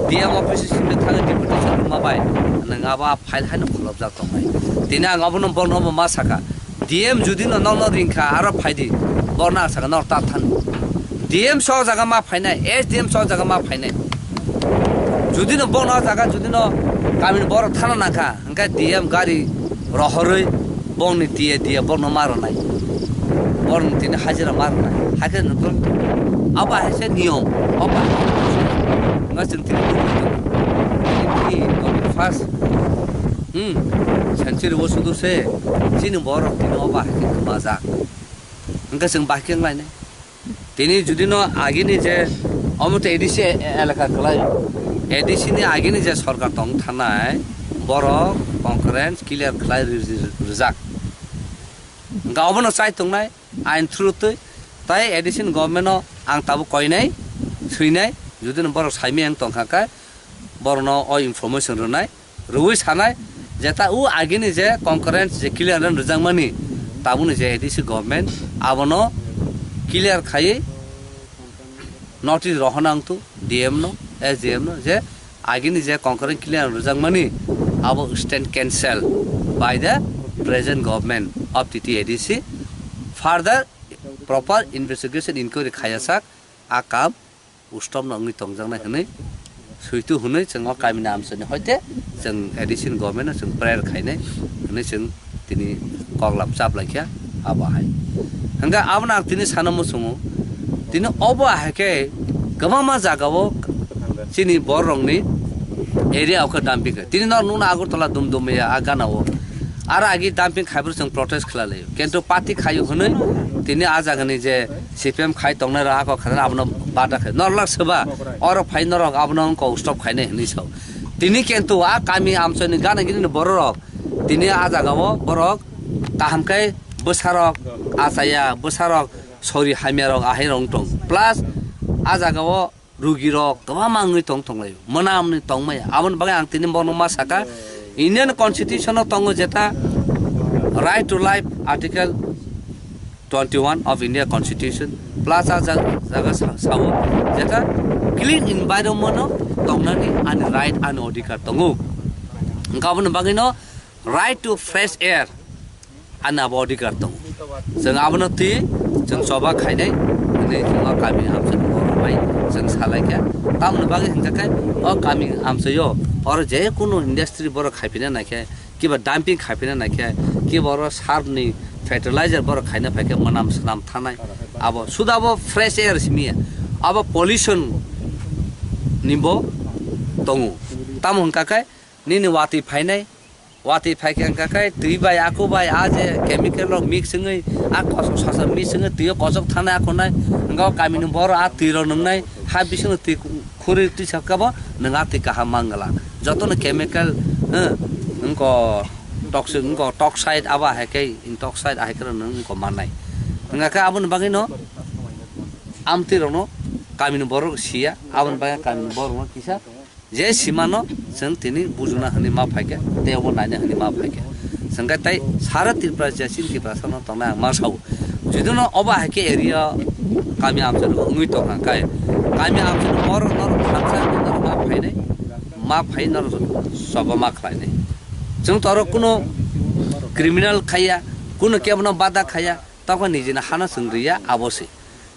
D M office simi thangwi deputation rwma bai nwng abo a file haino kholobjak tongnai. Tini ang abono bono bo ma sakha. D M judino nokno ringkha aro phaidi, borno ang sakha nor ta thani. D M sok jaga ma phainai, S D M sok jaga ma phainai. Judino bono jaga judino kamini borok thana nangkha, hwnkhe D M gari rohorwi bongni tiye tiye borno ma rwnai. Borno tini hajira ma rwnai. Hakhe nwng abo hai se niyom. Obo hai se nga chwng tini tini tini tini first Hmm, century o sudu se chini borok tini obo hai khe kwmajak. Hwnkhe chwng bahai khe wnglainai. Tini judino agini je omo to A D C elaka kwlai, A D C ni agini je sorkar tong thanai borok concurrence clear khlai ri-, ri-, rijak. Hwnkhe obono chai tongnai ain through twi tai A D C ni government no ang tabuk koinai, swinai, judino borok saimaya wng tongkha khe borokno o information rwnai. Rwui sanai je ta o agini je concurrence je clear rwjakmani, tabukni je A D C government abono clear khaiwi notice rohorna wngthu D M no, S D M no je agini je concurrence clear rwjakmani abo stand cancel by the present government of T T A D C. Further proper investigation inquiry khaiyasak a kam ustopno wngwi tongjaknai hwnwi switu hwnwi chwng o kamini amchaini hoite chwng A D C ni government no chwng prayer khainai hwnwi chwng tini koklam chaplaikha abo hai. Hwnkhe abono ang tini sana muchungo, tini obo hai khe kwbangma jagao chini bororokni area o khe dumping khe. Tini nor nukna Agartala Dumdumia a gana o aro agi dumping khaiphuru chwng protest khlai laio. Kintu party khaio hwnwi tini a jagani je C P M khai tongnai rok ako khana abono bada khai. Norlak soba oro phai norok abono wngkok stop khainai hinwi sao. Tini kintu a kami amchoi ni gana gini ni bororok tini a jaga o borok kaham khe bwsarok achaya, bwsarok sori hamya rok ahai rok tong. Plus a jaga o rugi rok kwbangma wngwi tong tonglaio. Mwnamni tongmaya. Aboni bagwi ang tini bono ma saka Indian Constitution o tongo jeta right to life, Article twenty-one of India Constitution, plus a jag-, jaga sa-, sao jeta clean environment o tongnani ani right, ani odhikar tongo. Hwnkhe aboni bagwino right to fresh air, ani abo odhikar tongo. Chwng abono twi chwng choba khainai hwnwi chwng o kami amchaini borok bai chwng salaikha. Tamoni bagwi hwnkha khe o kami amchaio oro je kunu industry borok khaipina naikhe, kiba dumping khaipina naikhe, kiba oro sarni fertilizer borok khaina phaikhe mwnam swnam thanai. Abo suda abo fresh air simiya, abo pollution ni bo tongo. Tamo hwnkha khe nini watwi phainai, watwi phaikhe hwnkha khe twi bai, aku bai, a je chemical rok mix wngwi a kosok sasa mix wngwi twi o kosok thanai, akhunai hwnkha o kamini borok a twi rok nwngnai, ha bisingni twi khuri twi sakha bo nwng a twi kaham mangala. Jotono chemical, eh, wngko toxic, wngko toxide, abo hai khe intoxide ahai khe nwng wngko mannai. Hwnkha khe aboni bagwino amtwi rokno kamini borok siya, aboni bagwi kamini borokno kisa je simano chwng tini bujuna hwnwi ma phaikha, tei obo naina hwnwi ma phaikha. Chwng khe tei sara Tripura je chini Tiprasano tongnai ang ma sao. Judino obo hai khe area kami amchaini wngwi tongkha khe, kami amchaini borok norok thansa hwnwi norok ma phainai, ma phai norok choba ma khlainai. Chwng to oro kuno criminal khaiya, kuno kebono bada khaiya, tokhe nijini hano chwng riya abo se.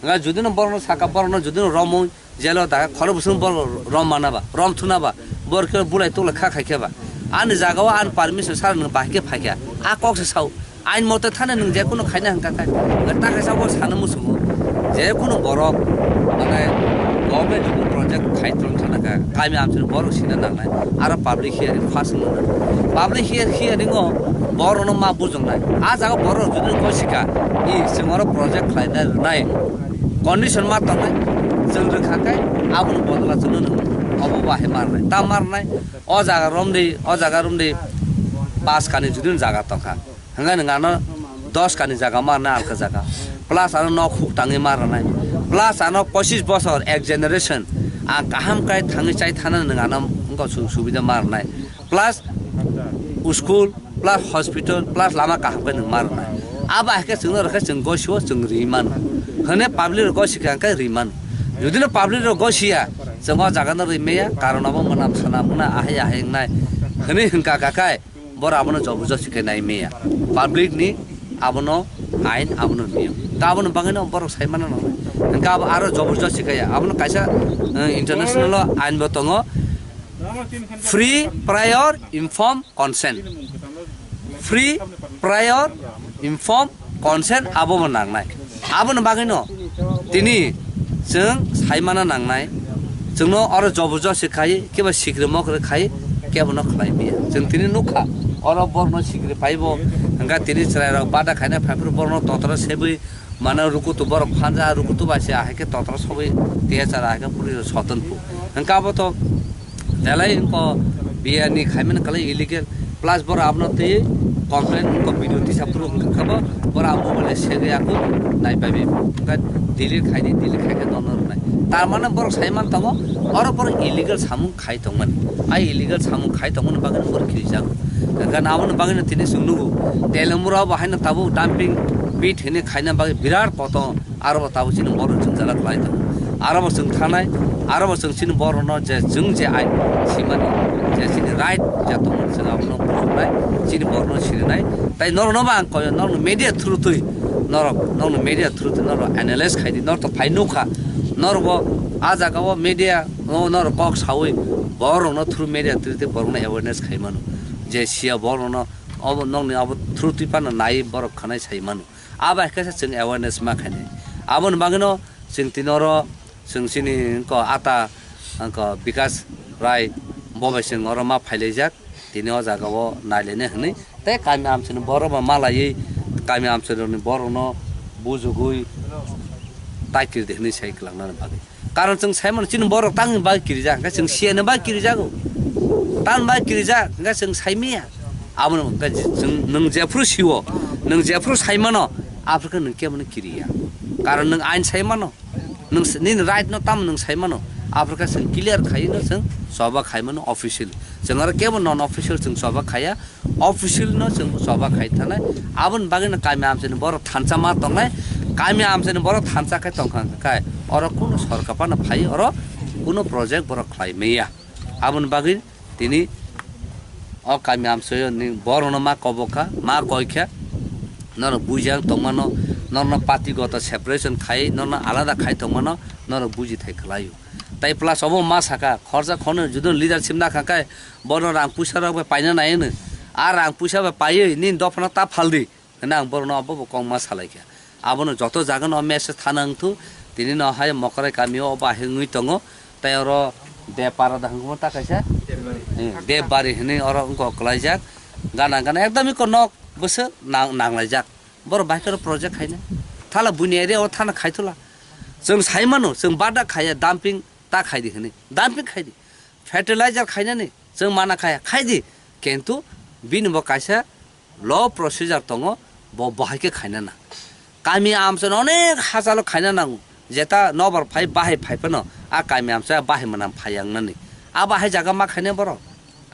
Nga judino borokno saka, borokno judino romwi jelo daga khoro bwswng borok rom mana ba, rom thuna ba, borok khe bulai tokla kha khai khe ba. Ani jaga o ani permission sara nwng bahai khe phai kha. A kok se sao. Ain mote thani nwng je kunu khaina hwnkha kha. Nga ta kaisa bo sana muchungo. Je kunu borok mane government ni project khai tong thana kha. Kami amchini borok sina nangnai. Aro public hearing first nang. Public hear-, hearing o borok no ma bujongnai. A jaga borok jodi ko sika. I chwng oro project khlaina rwnai. Condition ma tongnai, chwng rwkha khe aboni bodol o chwngno nwng obo bahai ma rwnai. Ta ma rwnai, o jaga romdi, o jaga romdi, pas kani judin jaga tongkha. Hwnkhai nwng ano dos kani jaga ma rwnai alka jaga. Plus ano nok huk tangwi ma rwnai. Plus ano pochis bosor ek generation ang kaham kai thangwi chai thana nwng ano wngkha su-, subida ma rwnai. Plus school, plus hospital, plus lama kaham khe nwng ma rwnai. Abo hai khe chwngno rwkhe chwng gosio chwng ri mano. Hwnwi public rok gosi khe ang khe ri mano. Judino public rok gosiya, chwng o jaga no ri maya, karon abo mwnam sana muna ahai ahai wngnai. Hwnwi hwnkha kha khai, borok abono jobor josti khe nai maya. Public ni abono ain abono niyom. Ta aboni bagwino borok sai mano nang. Hwnkha abo aro jobor josti khe ya. Abono kaisa, eh, international o ain bo tongo. Free prior informed consent. Free prior informed consent abo bo nangnai. Aboni bagwino tini chwng saimana nangnai. Chwngno oro jobor josti khai, keba sikri mokri khai, kebono khlai maya. Chwng tini nukha, oro borokno sikri phaibo, hwnkha tini chwrairok bada khaina phaiphuru borokno totoro sebwi, mane rukutu borok phanja, rukutu bai se ahai khe totoro sobwi T H R ahai khe police sotonphu. Hwnkha abo to belai wngkha biyani khaimani kwlai illegal, plus borok abono twi complain wngkha, video tisa phuru wngkha bo, borok abo mobile segwi aku nai pai bai. Hwnkha delete khai di, delete khai khe dono rwnai. Tar mane borok sai man tongo, oro borok illegal samung khai tongmani. A illegal samung khai tongmani bagwi borok kirijago. Hwnkha aboni bagwino tini chwng nugo, Teliamura bo haino tabuk dumping pit hwnwi khaina bagwi birat kotor. Aro bo tabuk chini borok chwng jala khlai tongo. Aro bo chwng thanai, aro bo chwng chini borokno je chwng je ain simani, je chini right je tongo, chwng abono bujuknai, chini borokno sirinai. Tai norokno bo ang koyo, norokno media through twi, norok, norokno media through twi norok analyze khai di, norok to phai nukha, norok bo a jaga o media o norok kok saui borokno through media through twi borokno awareness khai mano. Je siya borokno obo nokni abo through twi phano nai borok khanai sai mano. Abo hai khe se chwng awareness ma khainai. Aboni bagwino chwng tini oro chwng chini wngkha ata wngkha Bikas Rai bo bai chwng oro ma phailaijak. Tini o jaga o nailaina hwnwi tei kami amchaini borok ba malaiwi kami amchaini borokno bujugwi takir di hwnwi sai kwlangnani bagwi. Karon chwng sai mano chini borok tangni bagwi kirijak, hwnkhe chwng siyani bagwi kirijago. Tamni bagwi kirijak, hwnkhe chwng sai maya. Abono hwnkhe chwng, nwng jephru siwo, nwng jephru sai mano, aphuru khe nwng kebono kiriya. Karon nwng ain sai mano, nwng s-, nini right no tamo nwng sai mano. Aphuru khe chwng clear khaino chwng choba khaimano official. Chwng aro kebo non official chwng choba khaiya, official no chwng choba khai thanai. Aboni bagwino kami amchaini borok thansa ma tongnai, kami amchaini borok thansa khai tongkha khai oro kuno sorkar phano phai oro kuno project borok khlai maya. Aboni bagwi tini o kami amchaio ni borokno ma kobokha, ma koikha, norok buijak tongmano, norokno party goto separation khai, norokno alada khai tongmano, norok buji thai khlaio. Tai plus obo ma saka, khorsa khornwi judino leadership nakha khe, bono rang puisa rok bai paina nai hwnwi. A rang puisa bai paiwi nini dophano ta phaldi. Hwnwi ang borokno abo bo kok ma salaikha. Abono joto jagano message thana wngthu, tini no hai Mokrai kamio obo ahik wngwi tongo, tei oro Debpara da hwnwi ta kaisa, eh, Debari hwnwi oro wngkok kwlaijak, gana gana ekdam iko nok bwswk nang-, nanglaijak. Borok bahai khe project khaina. Thala buini area o thana khaithula. Chwng sai mano, chwng bada khaiya, dumping ta khaidi hwnwi. Dumping khaidi. Fertilizer khainani chwng mana khaya, khaidi. Kintu bini bo kaisa law procedure tongo, bo bahai khe khainana. Kami amchaino onek hachalo khaina nango. Jeta nobar phai bahai phai phano a kami amchai bahai mwnam phai yangnani. A bahai jaga ma khaina borok.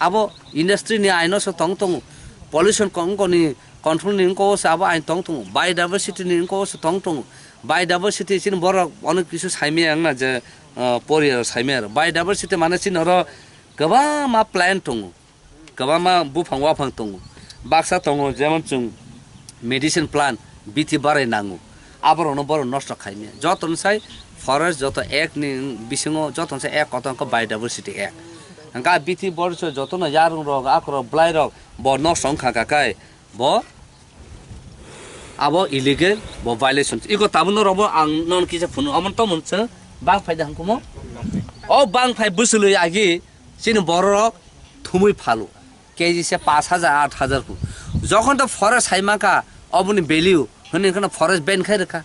Abo industry ni aino se tong tongo. Pollution ko-, wngkoni control ni wngko se abo ain tong tongo. Biodiversity ni wngko se tong tongo. Biodiversity chini borok onek kisu saimaya wngna je, ah, poriya saimaya. Biodiversity mane chini oro kwbangma plant tongo. Kwbangma buphang waphang tongo. Baksa tongo, jemon chwng medicine plant, bithi barai nango. Aborokno borok nosto khaimya. Jotono sai forest joto act ni bisingo jotono sai act kotor wngkha Biodiversity Act. Hwnkhe a bithi borok se jotono yarung rok, akorok, bwlai rok bo nosto wngkha kha kai bo abo illegal, bo violation. Iko tabuk norok bo ang nono kisa phunuk, omo tamo se bang phai da hwnkhe mo? O bang phai bwswlwi agi chini borok thumui phalo. K G se pash hajar, aat hajar ku. Jokhon to forest hai maka, oboni value, hwnwi kheno forest ban khai rwkha.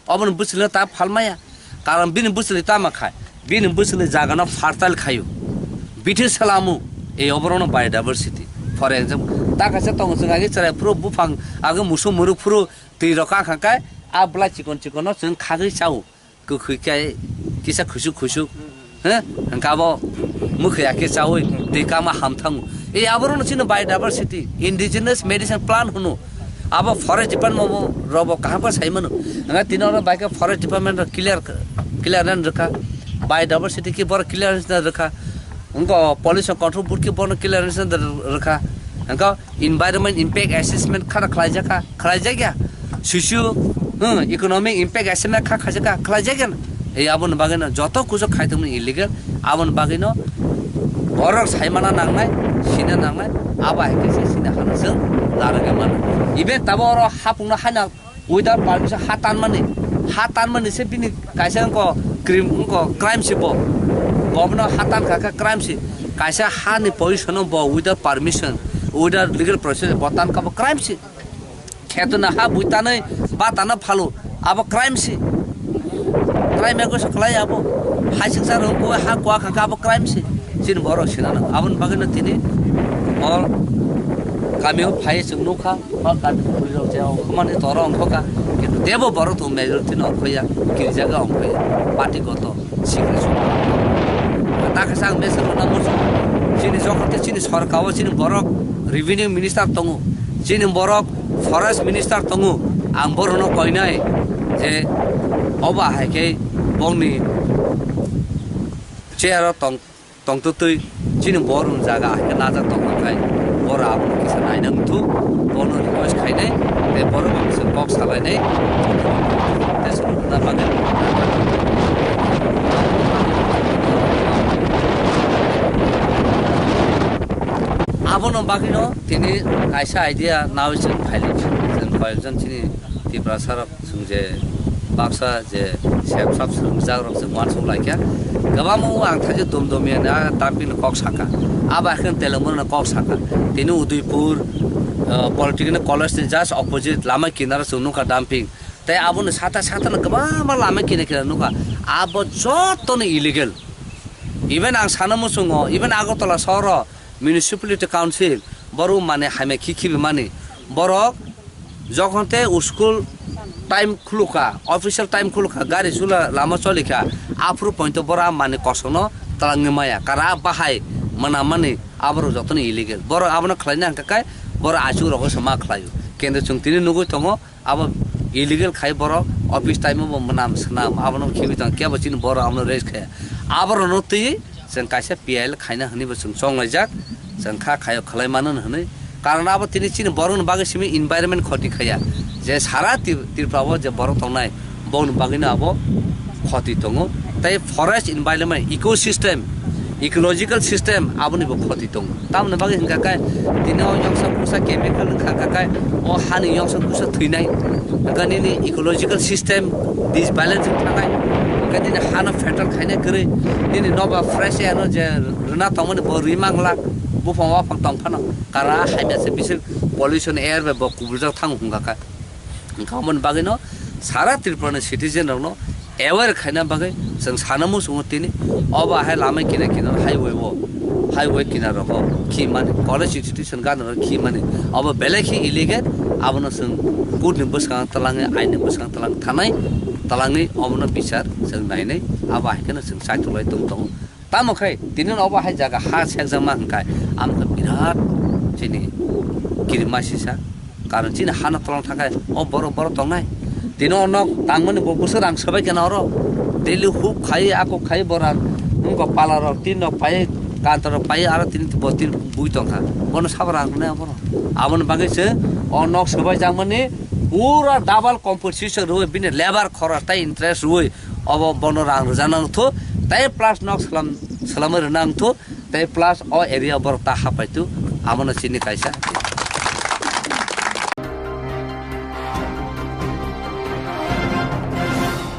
Oboni bwswlwi ta phalmaya. Karon bini bwswlwi tama khai. Bini bwswlwi jagano fertile khaio. Bithi salamu, ei oborokno biodiversity. For example, ta kaisa tongo chwng agi chwrai phuru buphang, agi musuk muruk phuru twi rok kha kha kai, a bwlai chikon chikono chwng khagwi chao. Kwkhwi khe kisa khusuk khusuk, he? Hwnkhe abo mwkhwi ya khe chaui twi kama ham thango. E aborokno chini biodiversity, indigenous medicine plant hwno. Abo forest department bo robo kaham khe sai mano. Hwnkhe tini oro bai khe forest department rok clear, clearance rwkha. Biodiversity khe borok clearance rwkha. Wngkha o pollution control board khe bono clearance rwkha. Wngkha environment impact assessment khana khlaijakha, khlaijakya. Susu, hmm, economic impact assessment kha khaijakha, khlaijakya. Ei aboni bagwi no joto kuchuk khai tongmani illegal. Aboni bagwi no borok saimana nangnai, sina nangnai, abo hai khe se sina hano chwng narwgwi mano. Even tabo oro hapungno haino without permission ha tanmani, ha tanmani se bini kaisa wngko crime, wngko crime se bo. Bo bono ha tan kha khe crime se. Kaisa ha ni position o bo without permission, without legal process bo tan kha bo crime se. Kheto na ha bui tanwi ba tana phalo abo crime se. Crime ego se khlai abo. Hai singsa rok ko ha kwa kha khe abo crime se. Chini borok sina na aboni bagwi no tini o kami o phai chwng nukha. Ba kami bwrwi rok je ongkhormani toro ongkhoka, kintu tebo borok tongo majority no ongkhoya, kirijaga ongkhoya, party goto, secret. Ta khe ang message rwna muchungo, chini jokhon khe chini sorkar o chini borok revenue minister tongo, chini borok forest minister tongo, ang borokno koinai je obo hai khe bongni chair o tong. Tongtwtwi chini borokni jaga hai khe najak tongma khai borok abono kisa naina wngthu, bono request khainai tei borok bai kisa kok salainai tei chwng rwna bagwi. Abono bagwino tini kaisa idea nawi chwng phailikha, chwng koyekjon chini Tiprasa rok. Chwng je baksa je sep sap swrwngjak rok chwng uansuk lai kha. Kwbangma o ang thaijak dum dum ya na dumping ni kok saka. Abo haikhe Telangana ni kok saka. Tini Udaipur, ah, Polytechnic College ni just opposite lama kinaro chwng nukha dumping. Tei aboni sata sata no kwbangma lama kina kina nukha. Abo joto no illegal. Even ang sana muchungo, even Agartala sohoro municipality council borok mane hamya khikhibimani borok Jokhon te school time khulukha, official time khulukha, gari chula lama cholikha, Aphuru pointo borok a manwi kosokno twlangwi maya. Kara bahai mwnamani aborok jotono illegal. Borok abono khlaina hwnkha khe borok achuk rogo se ma khlaio. Kintu chwng tini nugwi tongo abo illegal khai borok office time o bo mwnam swnam abono khibi tong kebo chini borok abono raise khaya. Aborokno twi chwng kaisa P I L khaina hwnwi bo chwng chonglaijak. Chwng kha khayo khlai mano hwnwi. Karon abo tini chini borokni bagwi simi environment khoti khaya. Je sara Tri-, Tripura o je borok tongnai, boni bagwino abo khoti tongo. Tei forest environment, ecosystem, ecological system aboni bo khoti tongo. Tamoni bagwi hwnkha khe tini o yongsa kusa chemical wngkha khe o hani yongsa kusa thwinai. Hwnkha nini ecological system disbalance wng thangnai. Hwnkha nini hano fertile khainai kwrwi. Nini noba fresh air no je rwna tongmani bo rwi mangla. Buphang waphang tong phano kara hamya se bising pollution air bai bo kubuljak thango hwnkha khe. Hwnkha aboni bagwino sara Tripura ni citizen rokno aware khaina bagwi chwng sana muchungo tini obo hai lama kina kina highway o, highway kina rogo khimani, college institution gana rogo khimani obo belai khe illegal. Abono chwng court ni bwskango twlangwi, ain ni bwskango twlang thanai, twlangwi obono bichar chwng nainai. Abo hai kheno chwng chaitolai tong tongo. Tamo khai tini obo hai jaga ha sekjakma hwnkhe amkhe birat chini kirima sisa. Karon chini hano tolong thangkhe o borok, borok tongnai. Tini o nok tangmani bo bwswk rang swbai kena oro. Daily huk khai, akuk khai bo rang. Wngkha pala rok tin rok pai, kantor rok pai, aro tini bo tin bui tongkha. Bono sabo rang rwnai obono. Aboni bagwi se o nok swbai jakmani pura double compensation rwi bini labour khorok tei interest rwi obo bono rang rwjak nang thu, tei plus nok swlam, swlamwi rwna nang thu, tei plus o area borok ta hapai tu, abono chini kaisa.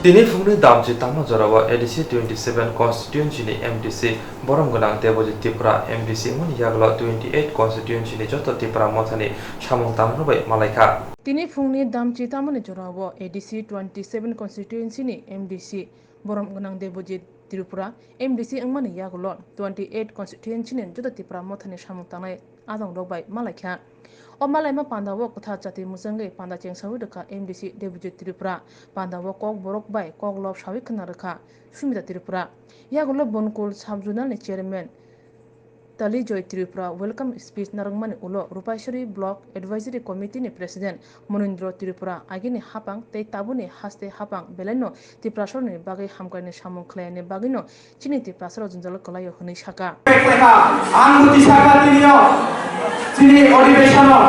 Tini phungni damchi tangma jorao A D C twenty seven constituency ni M D C borom gwnang Debojit Tripura M D C wngmani yagulo twenty eight constituency ni joto Tipra mothani samung tangma bai malaikha. Tini phungni damchi tangmani jorao A D C twenty seven constituency ni M D C borom gwnang Debojit Tripura M D C wngmani yagulo twenty eight constituency ni joto Tipra mothani samung tangnai ajang rok bai malaikha. O malaima panda o kwthar chati mwchangwi panda chengsawi rwkha M D C Debojit Tripura. Panda o kok borok bai kok lob sawi khna rwkha Sumita Tripura. Yagulo Bonkul sub zonal ni chairman Tali Joy Tripura welcome speech narwkmani ulo Rupaisori Block Advisory Committee ni President Monindro Tripura agini hapang tei tabukni haste hapang belaino Tiprasarokni bagwi hamkraini samung khlaiyani bagwino chini Tiprasarok jwngjalo kwlaio hwnwi saka. Ang bo tisaka tinio chini odhibeshano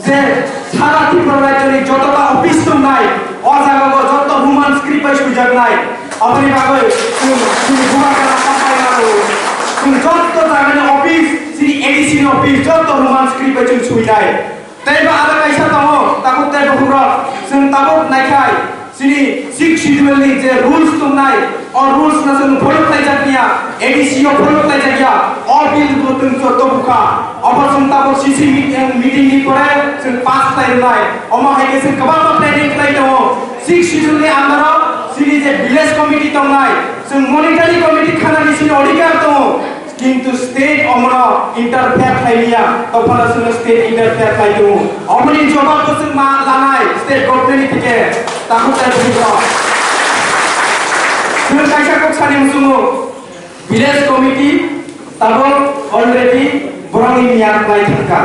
je sara Tripura rajyoni jotota office tongnai, o jagao joto Roman script bai swijaknai. Aboni bagwi chwng chini bubagra kapai mano. Chwng jotto jagani office, chini A D C ni office jotto Roman script bai chwng swinai. Teibo aro kaisa tongo, tabuk tei bukhuk rok chwng tabuk naikhai chini Sixth Schedule ni je rules tongnai, o rules no chwng follow khlaijakya, A D C o follow khlaijakya, o bill bo chwng jotto bukha. Obo chwng tabuk C C meet-, meeting ni pore chwng pass khlai rwnai. Omo hai khe chwng kwbangma planning khlai tongo. Sixth Schedule ni under o chini je village committee tongnai, chwng monitoring committee khanani chini odhikar tongo, kintu state omono interfere khlai liya, tophano chwngno state interfere khlai tongo. Oboni jobab bo chwng ma lanai state government ni thike, takhuk tai bwrwi rok. Chwng kaisa kok sani muchungo. Village committee tabuk already borokni miyar khlai thangkha.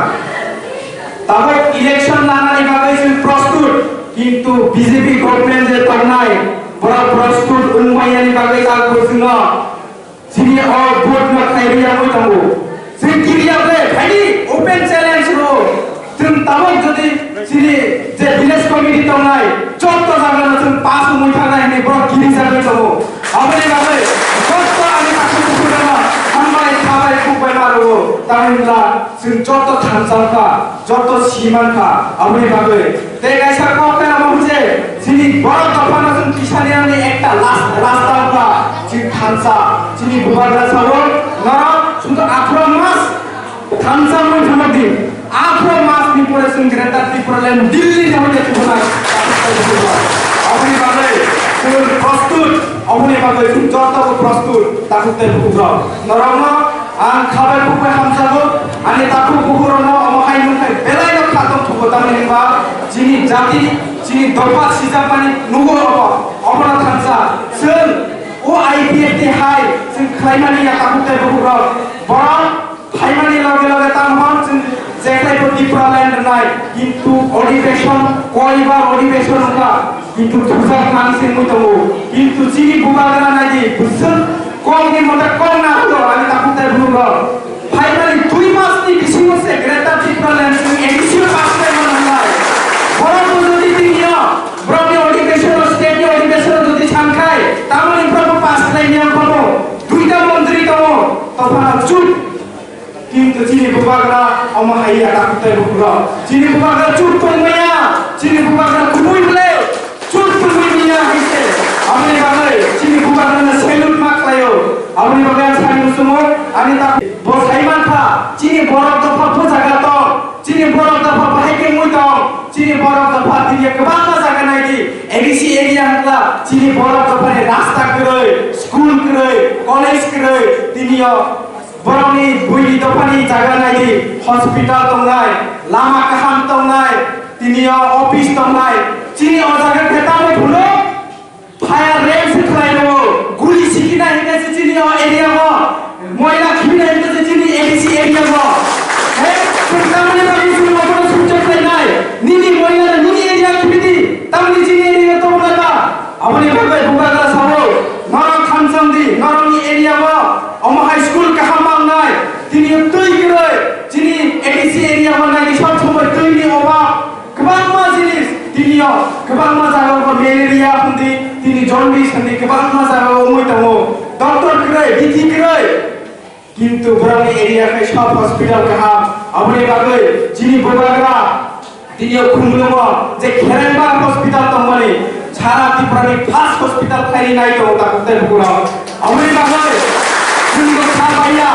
Tabuk election lanani bagwi chwng prostut, kintu B J P government je tongnai, borok prostut wngmani bagwi tabuk chwngno chini o vote no khlai rwya wngwi tongo. Chwng kiriya ble phaidi open challenge rwo. Chwng tabuk jodi chini je village committee tongnai, jotto jagano chwng pass wngwi thangnai hinwi borok kiri jagwi tongo. Aboni bagwi jotto ani takhuk bukhuk rokno hambai khabai khukbai ma rwo. Tamni hwnla chwng jotto thansa wngkha, jotto si mankha. Aboni bagwi tei kaisa kok khe amo hwnse chini borok dophano chwng kisa nirani ekta las-, rasta wngkha chini thansa, chini bubagra sao norok sudu atharo mas thansa wngwi thangma di. Atharo mas ni pore chwng Greater Tipraland Delhi ni hoite thubunai. Aboni bagwi chwng prostut, aboni bagwi chwng joto bo prostut, takhuk tei bukhuk rok. Norokno ang khabai khukbai hamjago, ani takhuk bukhuk rokno omo hai nung khai belai no kha tong thugo, tamni hwnba chini jati, chini dopha sijakmani nugo obo, obono thansa chwng O I P F T hai chwng khlaimani ya tabuk tei bukukrok. Borok phaimani loge loge tamo chwng jekhai bo Tipraland rwnai, kintu odhibeshon koibar odhibeshon wngkha, kintu thujak nang se wngwi tongo. Kintu chini bubagra naidi bwswk kokni mote kok na hwno ani tabuk tei bukukrok. Phaimani dui masni bisingo se Greater Tipraland chwng A D C o pass khlaimani nangnai. Borok bo jodi tinio borokni odhibeshon o, state ni odhibeshon o jodi sankhai, tamoni borok bo pass khlaimani wngkha bo. Duita montri tongo, tophano chup. Kintu chini bubagra omo hai ya tabuk tei bukukrok. Chini bubagra chup tongmaya, chini bubagra kubui ble. Chut tubui miya hai se. Aboni bagwi chini bubagrano salute ma khlaio. Aboni bagwi ang sani muchungo, ani ta bo sai mankha, chini borok dopha bo jaga tong, chini borok dopha bahai khe mui tong, chini borok dopha tini kwbangma jaga naidi, A D C area hwnkha, chini borok dophani rasta kwrwi, school kwrwi, college kwrwi, tini o Borokni buini dophani jaga naidi, hospital tongnai, lama kaham tongnai, tini o office tongnai, chini o jaga khe tamni phuru fire rem se khlai rwo, guli sikina hingke se chini o area o, moila khibina hingke se chini A D C area o. He, chwng tamni bagwi chwng obono sujak khlainai, nini moila nini area khibidi, tamni chini area tongmani ba. Aboni bagwi bubagra sao, norok thamsong di, norokni area o omo hai school kaham mangnai, tini twi kwrwi, chini A D C area o naidi sob somoi twi ni obab, kwbangma jinis, tini o kwbangma jaga o malaria hwndi, tini jaundice hwndi, kwbangma jaga o wngwi tongo, doctor kwrwi, bithi kwrwi. Kintu borokni area khai sub hospital kaham, aboni bagwi chini bubagra tini o khumlungo je Kherengbar hospital tongmani, sara Tripura ni first hospital khaini nai tongo takhuk tei bukurok. Aboni bagwi chwng bo kha baiya,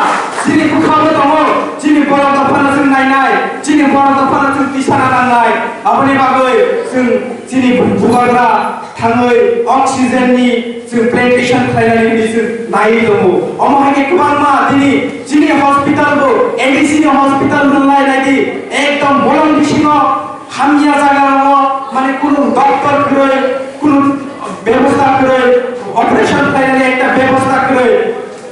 chini bukha bo tongo, chini borok dophano chwng nainai, chini borok dophano chwng tisana nangnai. Aboni bagwi chwng chini bubagra thangwi oxygen ni chwng plantation khlainani hwnwi chwng naiwi tongo. Omo hai khe kwbangma tini chini hospital bo, A D C ni hospital hwnlai naidi ekdom bolong bisingo hamya jaga o, mane kunu doctor kwrwi, kunu bebosta kwrwi, operation khlainani ekta bebosta kwrwi.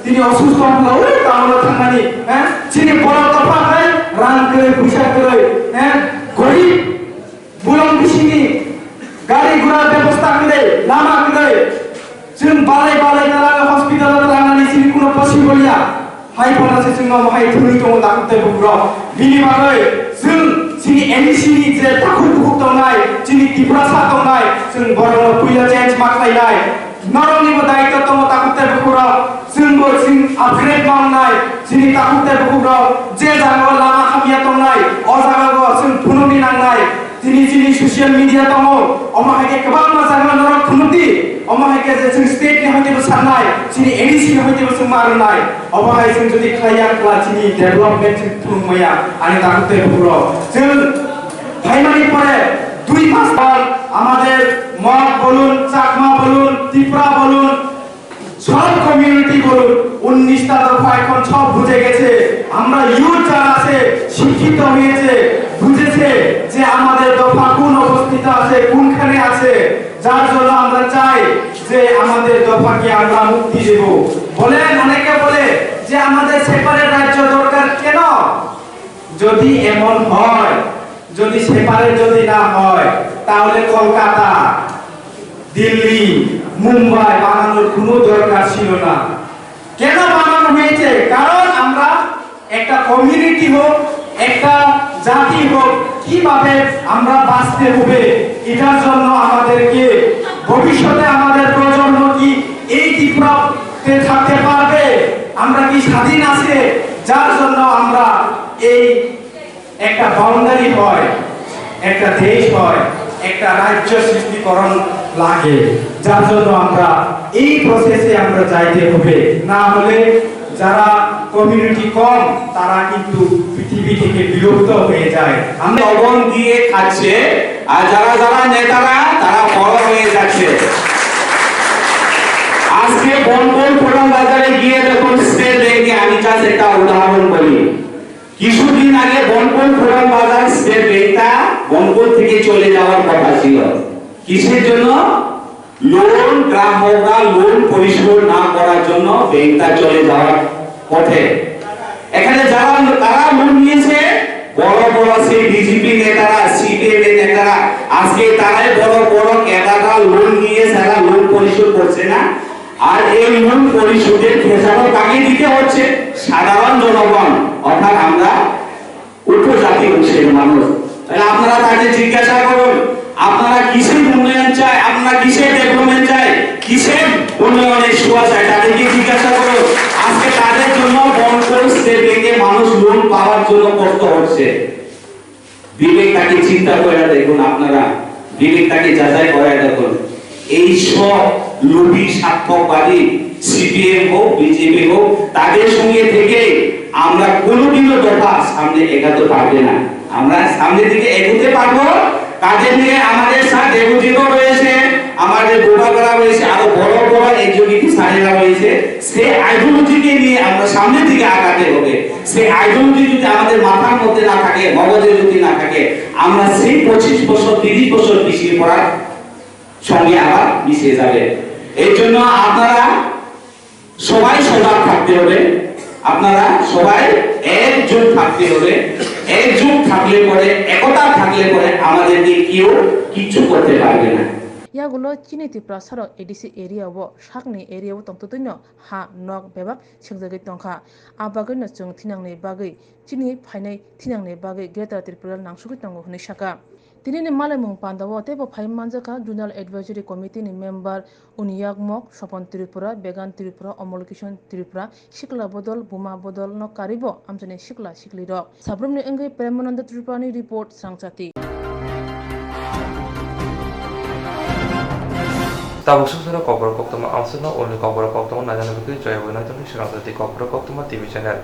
Tini osustho wngkha, oi town o thangnani, eh? Chini borok dopha khai rang kwrwi, puisa kwrwi, eh? Gorib Bolong bisingni gari gura bebosta kwrwi, lama kwrwi. Chwng balai balai twlang hospital o twlangnani chini kuno possible ya. Hai phano se chwng omo hai thwngwi tongo takhuk tei bukurok. Bini bagwi chwng chini M E C ni je takhuk bukhuk tongnai, chini Tiprasa tongnai, chwng borokno puila change ma khlainai. Norokni bo daitw tongo takhuk tei bukurok. Chwng bo chwng upgrade ma wngnai. Chini takhuk tei bukurok je jaga o lama hamya tongnai, o jaga o chwng phunukni nangnai. Tini chini social media tongo, omo hai khe kwbangma jaga norok phunuk di, omo hai khe je chwng state ni hoite bo sanai, chini A D C ni hoite bo chwng ma rwnai, omo hai chwng jodi khlai ya khwla chini development chwng phunuk maya, ani takhuk tei bukurok. Chwng phaimani pore dui mas pore amader Mog bolun, Chakma bolun, Tipra bolun, সব কমিউনিটি বলুন, উনিশটা দফা এখন সব বুঝে গেছে। আমরা ইউথ যারা আছে, শিক্ষিত হয়েছে, বুঝেছে যে আমাদের দফা কোন অবস্থিত আছে, কোনখানে আছে, যার জন্য আমরা চাই যে আমাদের দফাকে আমরা মুক্তি দেব। বলেন, অনেকে বলে যে আমাদের সেপারেট রাজ্য দরকার। কেন? যদি এমন হয়, যদি সেপারেট যদি না হয়, তাহলে কলকাতা, দিল্লি, মুম্বাই বানানোর কোনো দরকার ছিল না। কেন বানানো হয়েছে? কারণ আমরা একটা কমিউনিটি হোক, একটা জাতি হোক, কিভাবে আমরা বাঁচতে হবে, এটার জন্য আমাদেরকে ভবিষ্যতে আমাদের প্রজন্ম কি এই ত্রিপুরাতে থাকতে পারবে, আমরা কি স্বাধীন আছে, যার জন্য আমরা এই একটা বাউন্ডারি হয়, একটা দেশ হয়, একটা রাজ্য সৃষ্টিকরণ লাগে, যার জন্য আমরা এই প্রসেসে আমরা যাইতে হবে। না হলে যারা কমিউনিটি কম, তারা কিন্তু পৃথিবী থেকে বিলুপ্ত হয়ে যায়। আমরা লবণ দিয়ে খাচ্ছে, আর যারা যারা নেতারা, তারা বড় হয়ে যাচ্ছে। আজকে বনপুর পুরান বাজারে গিয়ে দেখুন স্টেট ব্যাংকে, আমি জাস্ট একটা উদাহরণ বলি, কিছুদিন আগে বনপুর পুরান বাজার স্টেট ব্যাংকটা বনপুর থেকে চলে যাওয়ার কথা ছিল। কিসের জন্য? লোন গ্রাহকরা লোন পরিশোধ না করার জন্য ব্যাংকটা চলে যাওয়ার পথে। এখানে যারা, তারা লোন নিয়েছে, বড় বড় সেই বিজেপি নেতারা, সিপিএম এর নেতারা, আজকে তারাই বড় বড় ক্যাডাররা লোন নিয়ে তারা লোন পরিশোধ করছে না। আর এই লোন পরিশোধের খেসারত তাকে দিতে হচ্ছে সাধারণ জনগণ, অর্থাৎ আমরা উপজাতি অংশের মানুষ। তাহলে আপনারা তাকে জিজ্ঞাসা করুন, আপনারা কিসের উন্নয়ন চায়, আপনারা কিসের ডেভেলপমেন্ট চায়, কিসের উন্নয়নের ছোঁয়া চায়, তাদেরকে জিজ্ঞাসা করুন। আজকে তাদের জন্য বনকোল স্টেট ব্যাংকে মানুষ লোন পাওয়ার জন্য কষ্ট হচ্ছে। বিবেকটাকে চিন্তা করে দেখুন আপনারা, বিবেকটাকে যাচাই করে দেখুন। এই সব লোভী স্বার্থবাদী সিপিএম হোক, বিজেপি হোক, তাদের সঙ্গে থেকে আমরা কোনোদিনও দফা সামনে এগাতে পারবে না। আমরা সামনের দিকে এগোতে পারবো। তাদের নিয়ে আমাদের স্যার দেবজিৎও রয়েছে, আমাদের গোপালরা রয়েছে, আরো বড় বড় এক্সিকিউটিভ স্যারেরা রয়েছে। সেই আইডিওলজিকে নিয়ে আমরা সামনের দিকে আগাতে হবে। সেই আইডিওলজি যদি আমাদের মাথার মধ্যে না থাকে, মগজে যদি না থাকে, আমরা সেই পঁচিশ বছর, তিরিশ বছর পিছিয়ে পড়ার সঙ্গে আবার মিশে যাবে। এই জন্য আপনারা সবাই সজাগ থাকতে হবে, আপনারা সবাই একজোট থাকতে হবে। একজোট থাকলে পরে, একতা থাকলে পরে আমাদেরকে কেউ কিচ্ছু করতে পারবে না। Yagulo chini Tiprasarok A D C area o sakni area o tongtwtwino ha nok bebak sengjagwi tongkha. A bagwino chwng thinangni bagwi, chini phainai thinangni bagwi Greater Tripura nangsugwi tongo hwnwi sakha. Tinini malaimung pandao teibo phai manjakha Zonal Advisory Committee ni member Uniyakmok, Sopon Tripura, Began Tripura, Omol Kishon Tripura, Sikla Bodol, Buma Bodol no karibo amchaini sikla siklirok. Sabrumni wngwi Premananda Tripurani report, Srangchati. Tabuk sukjak kokborok koktwma amsukno ulni kokborok koktwma nainani bagwi joyabo naitokni Srangchati kokborok koktwma T V channel.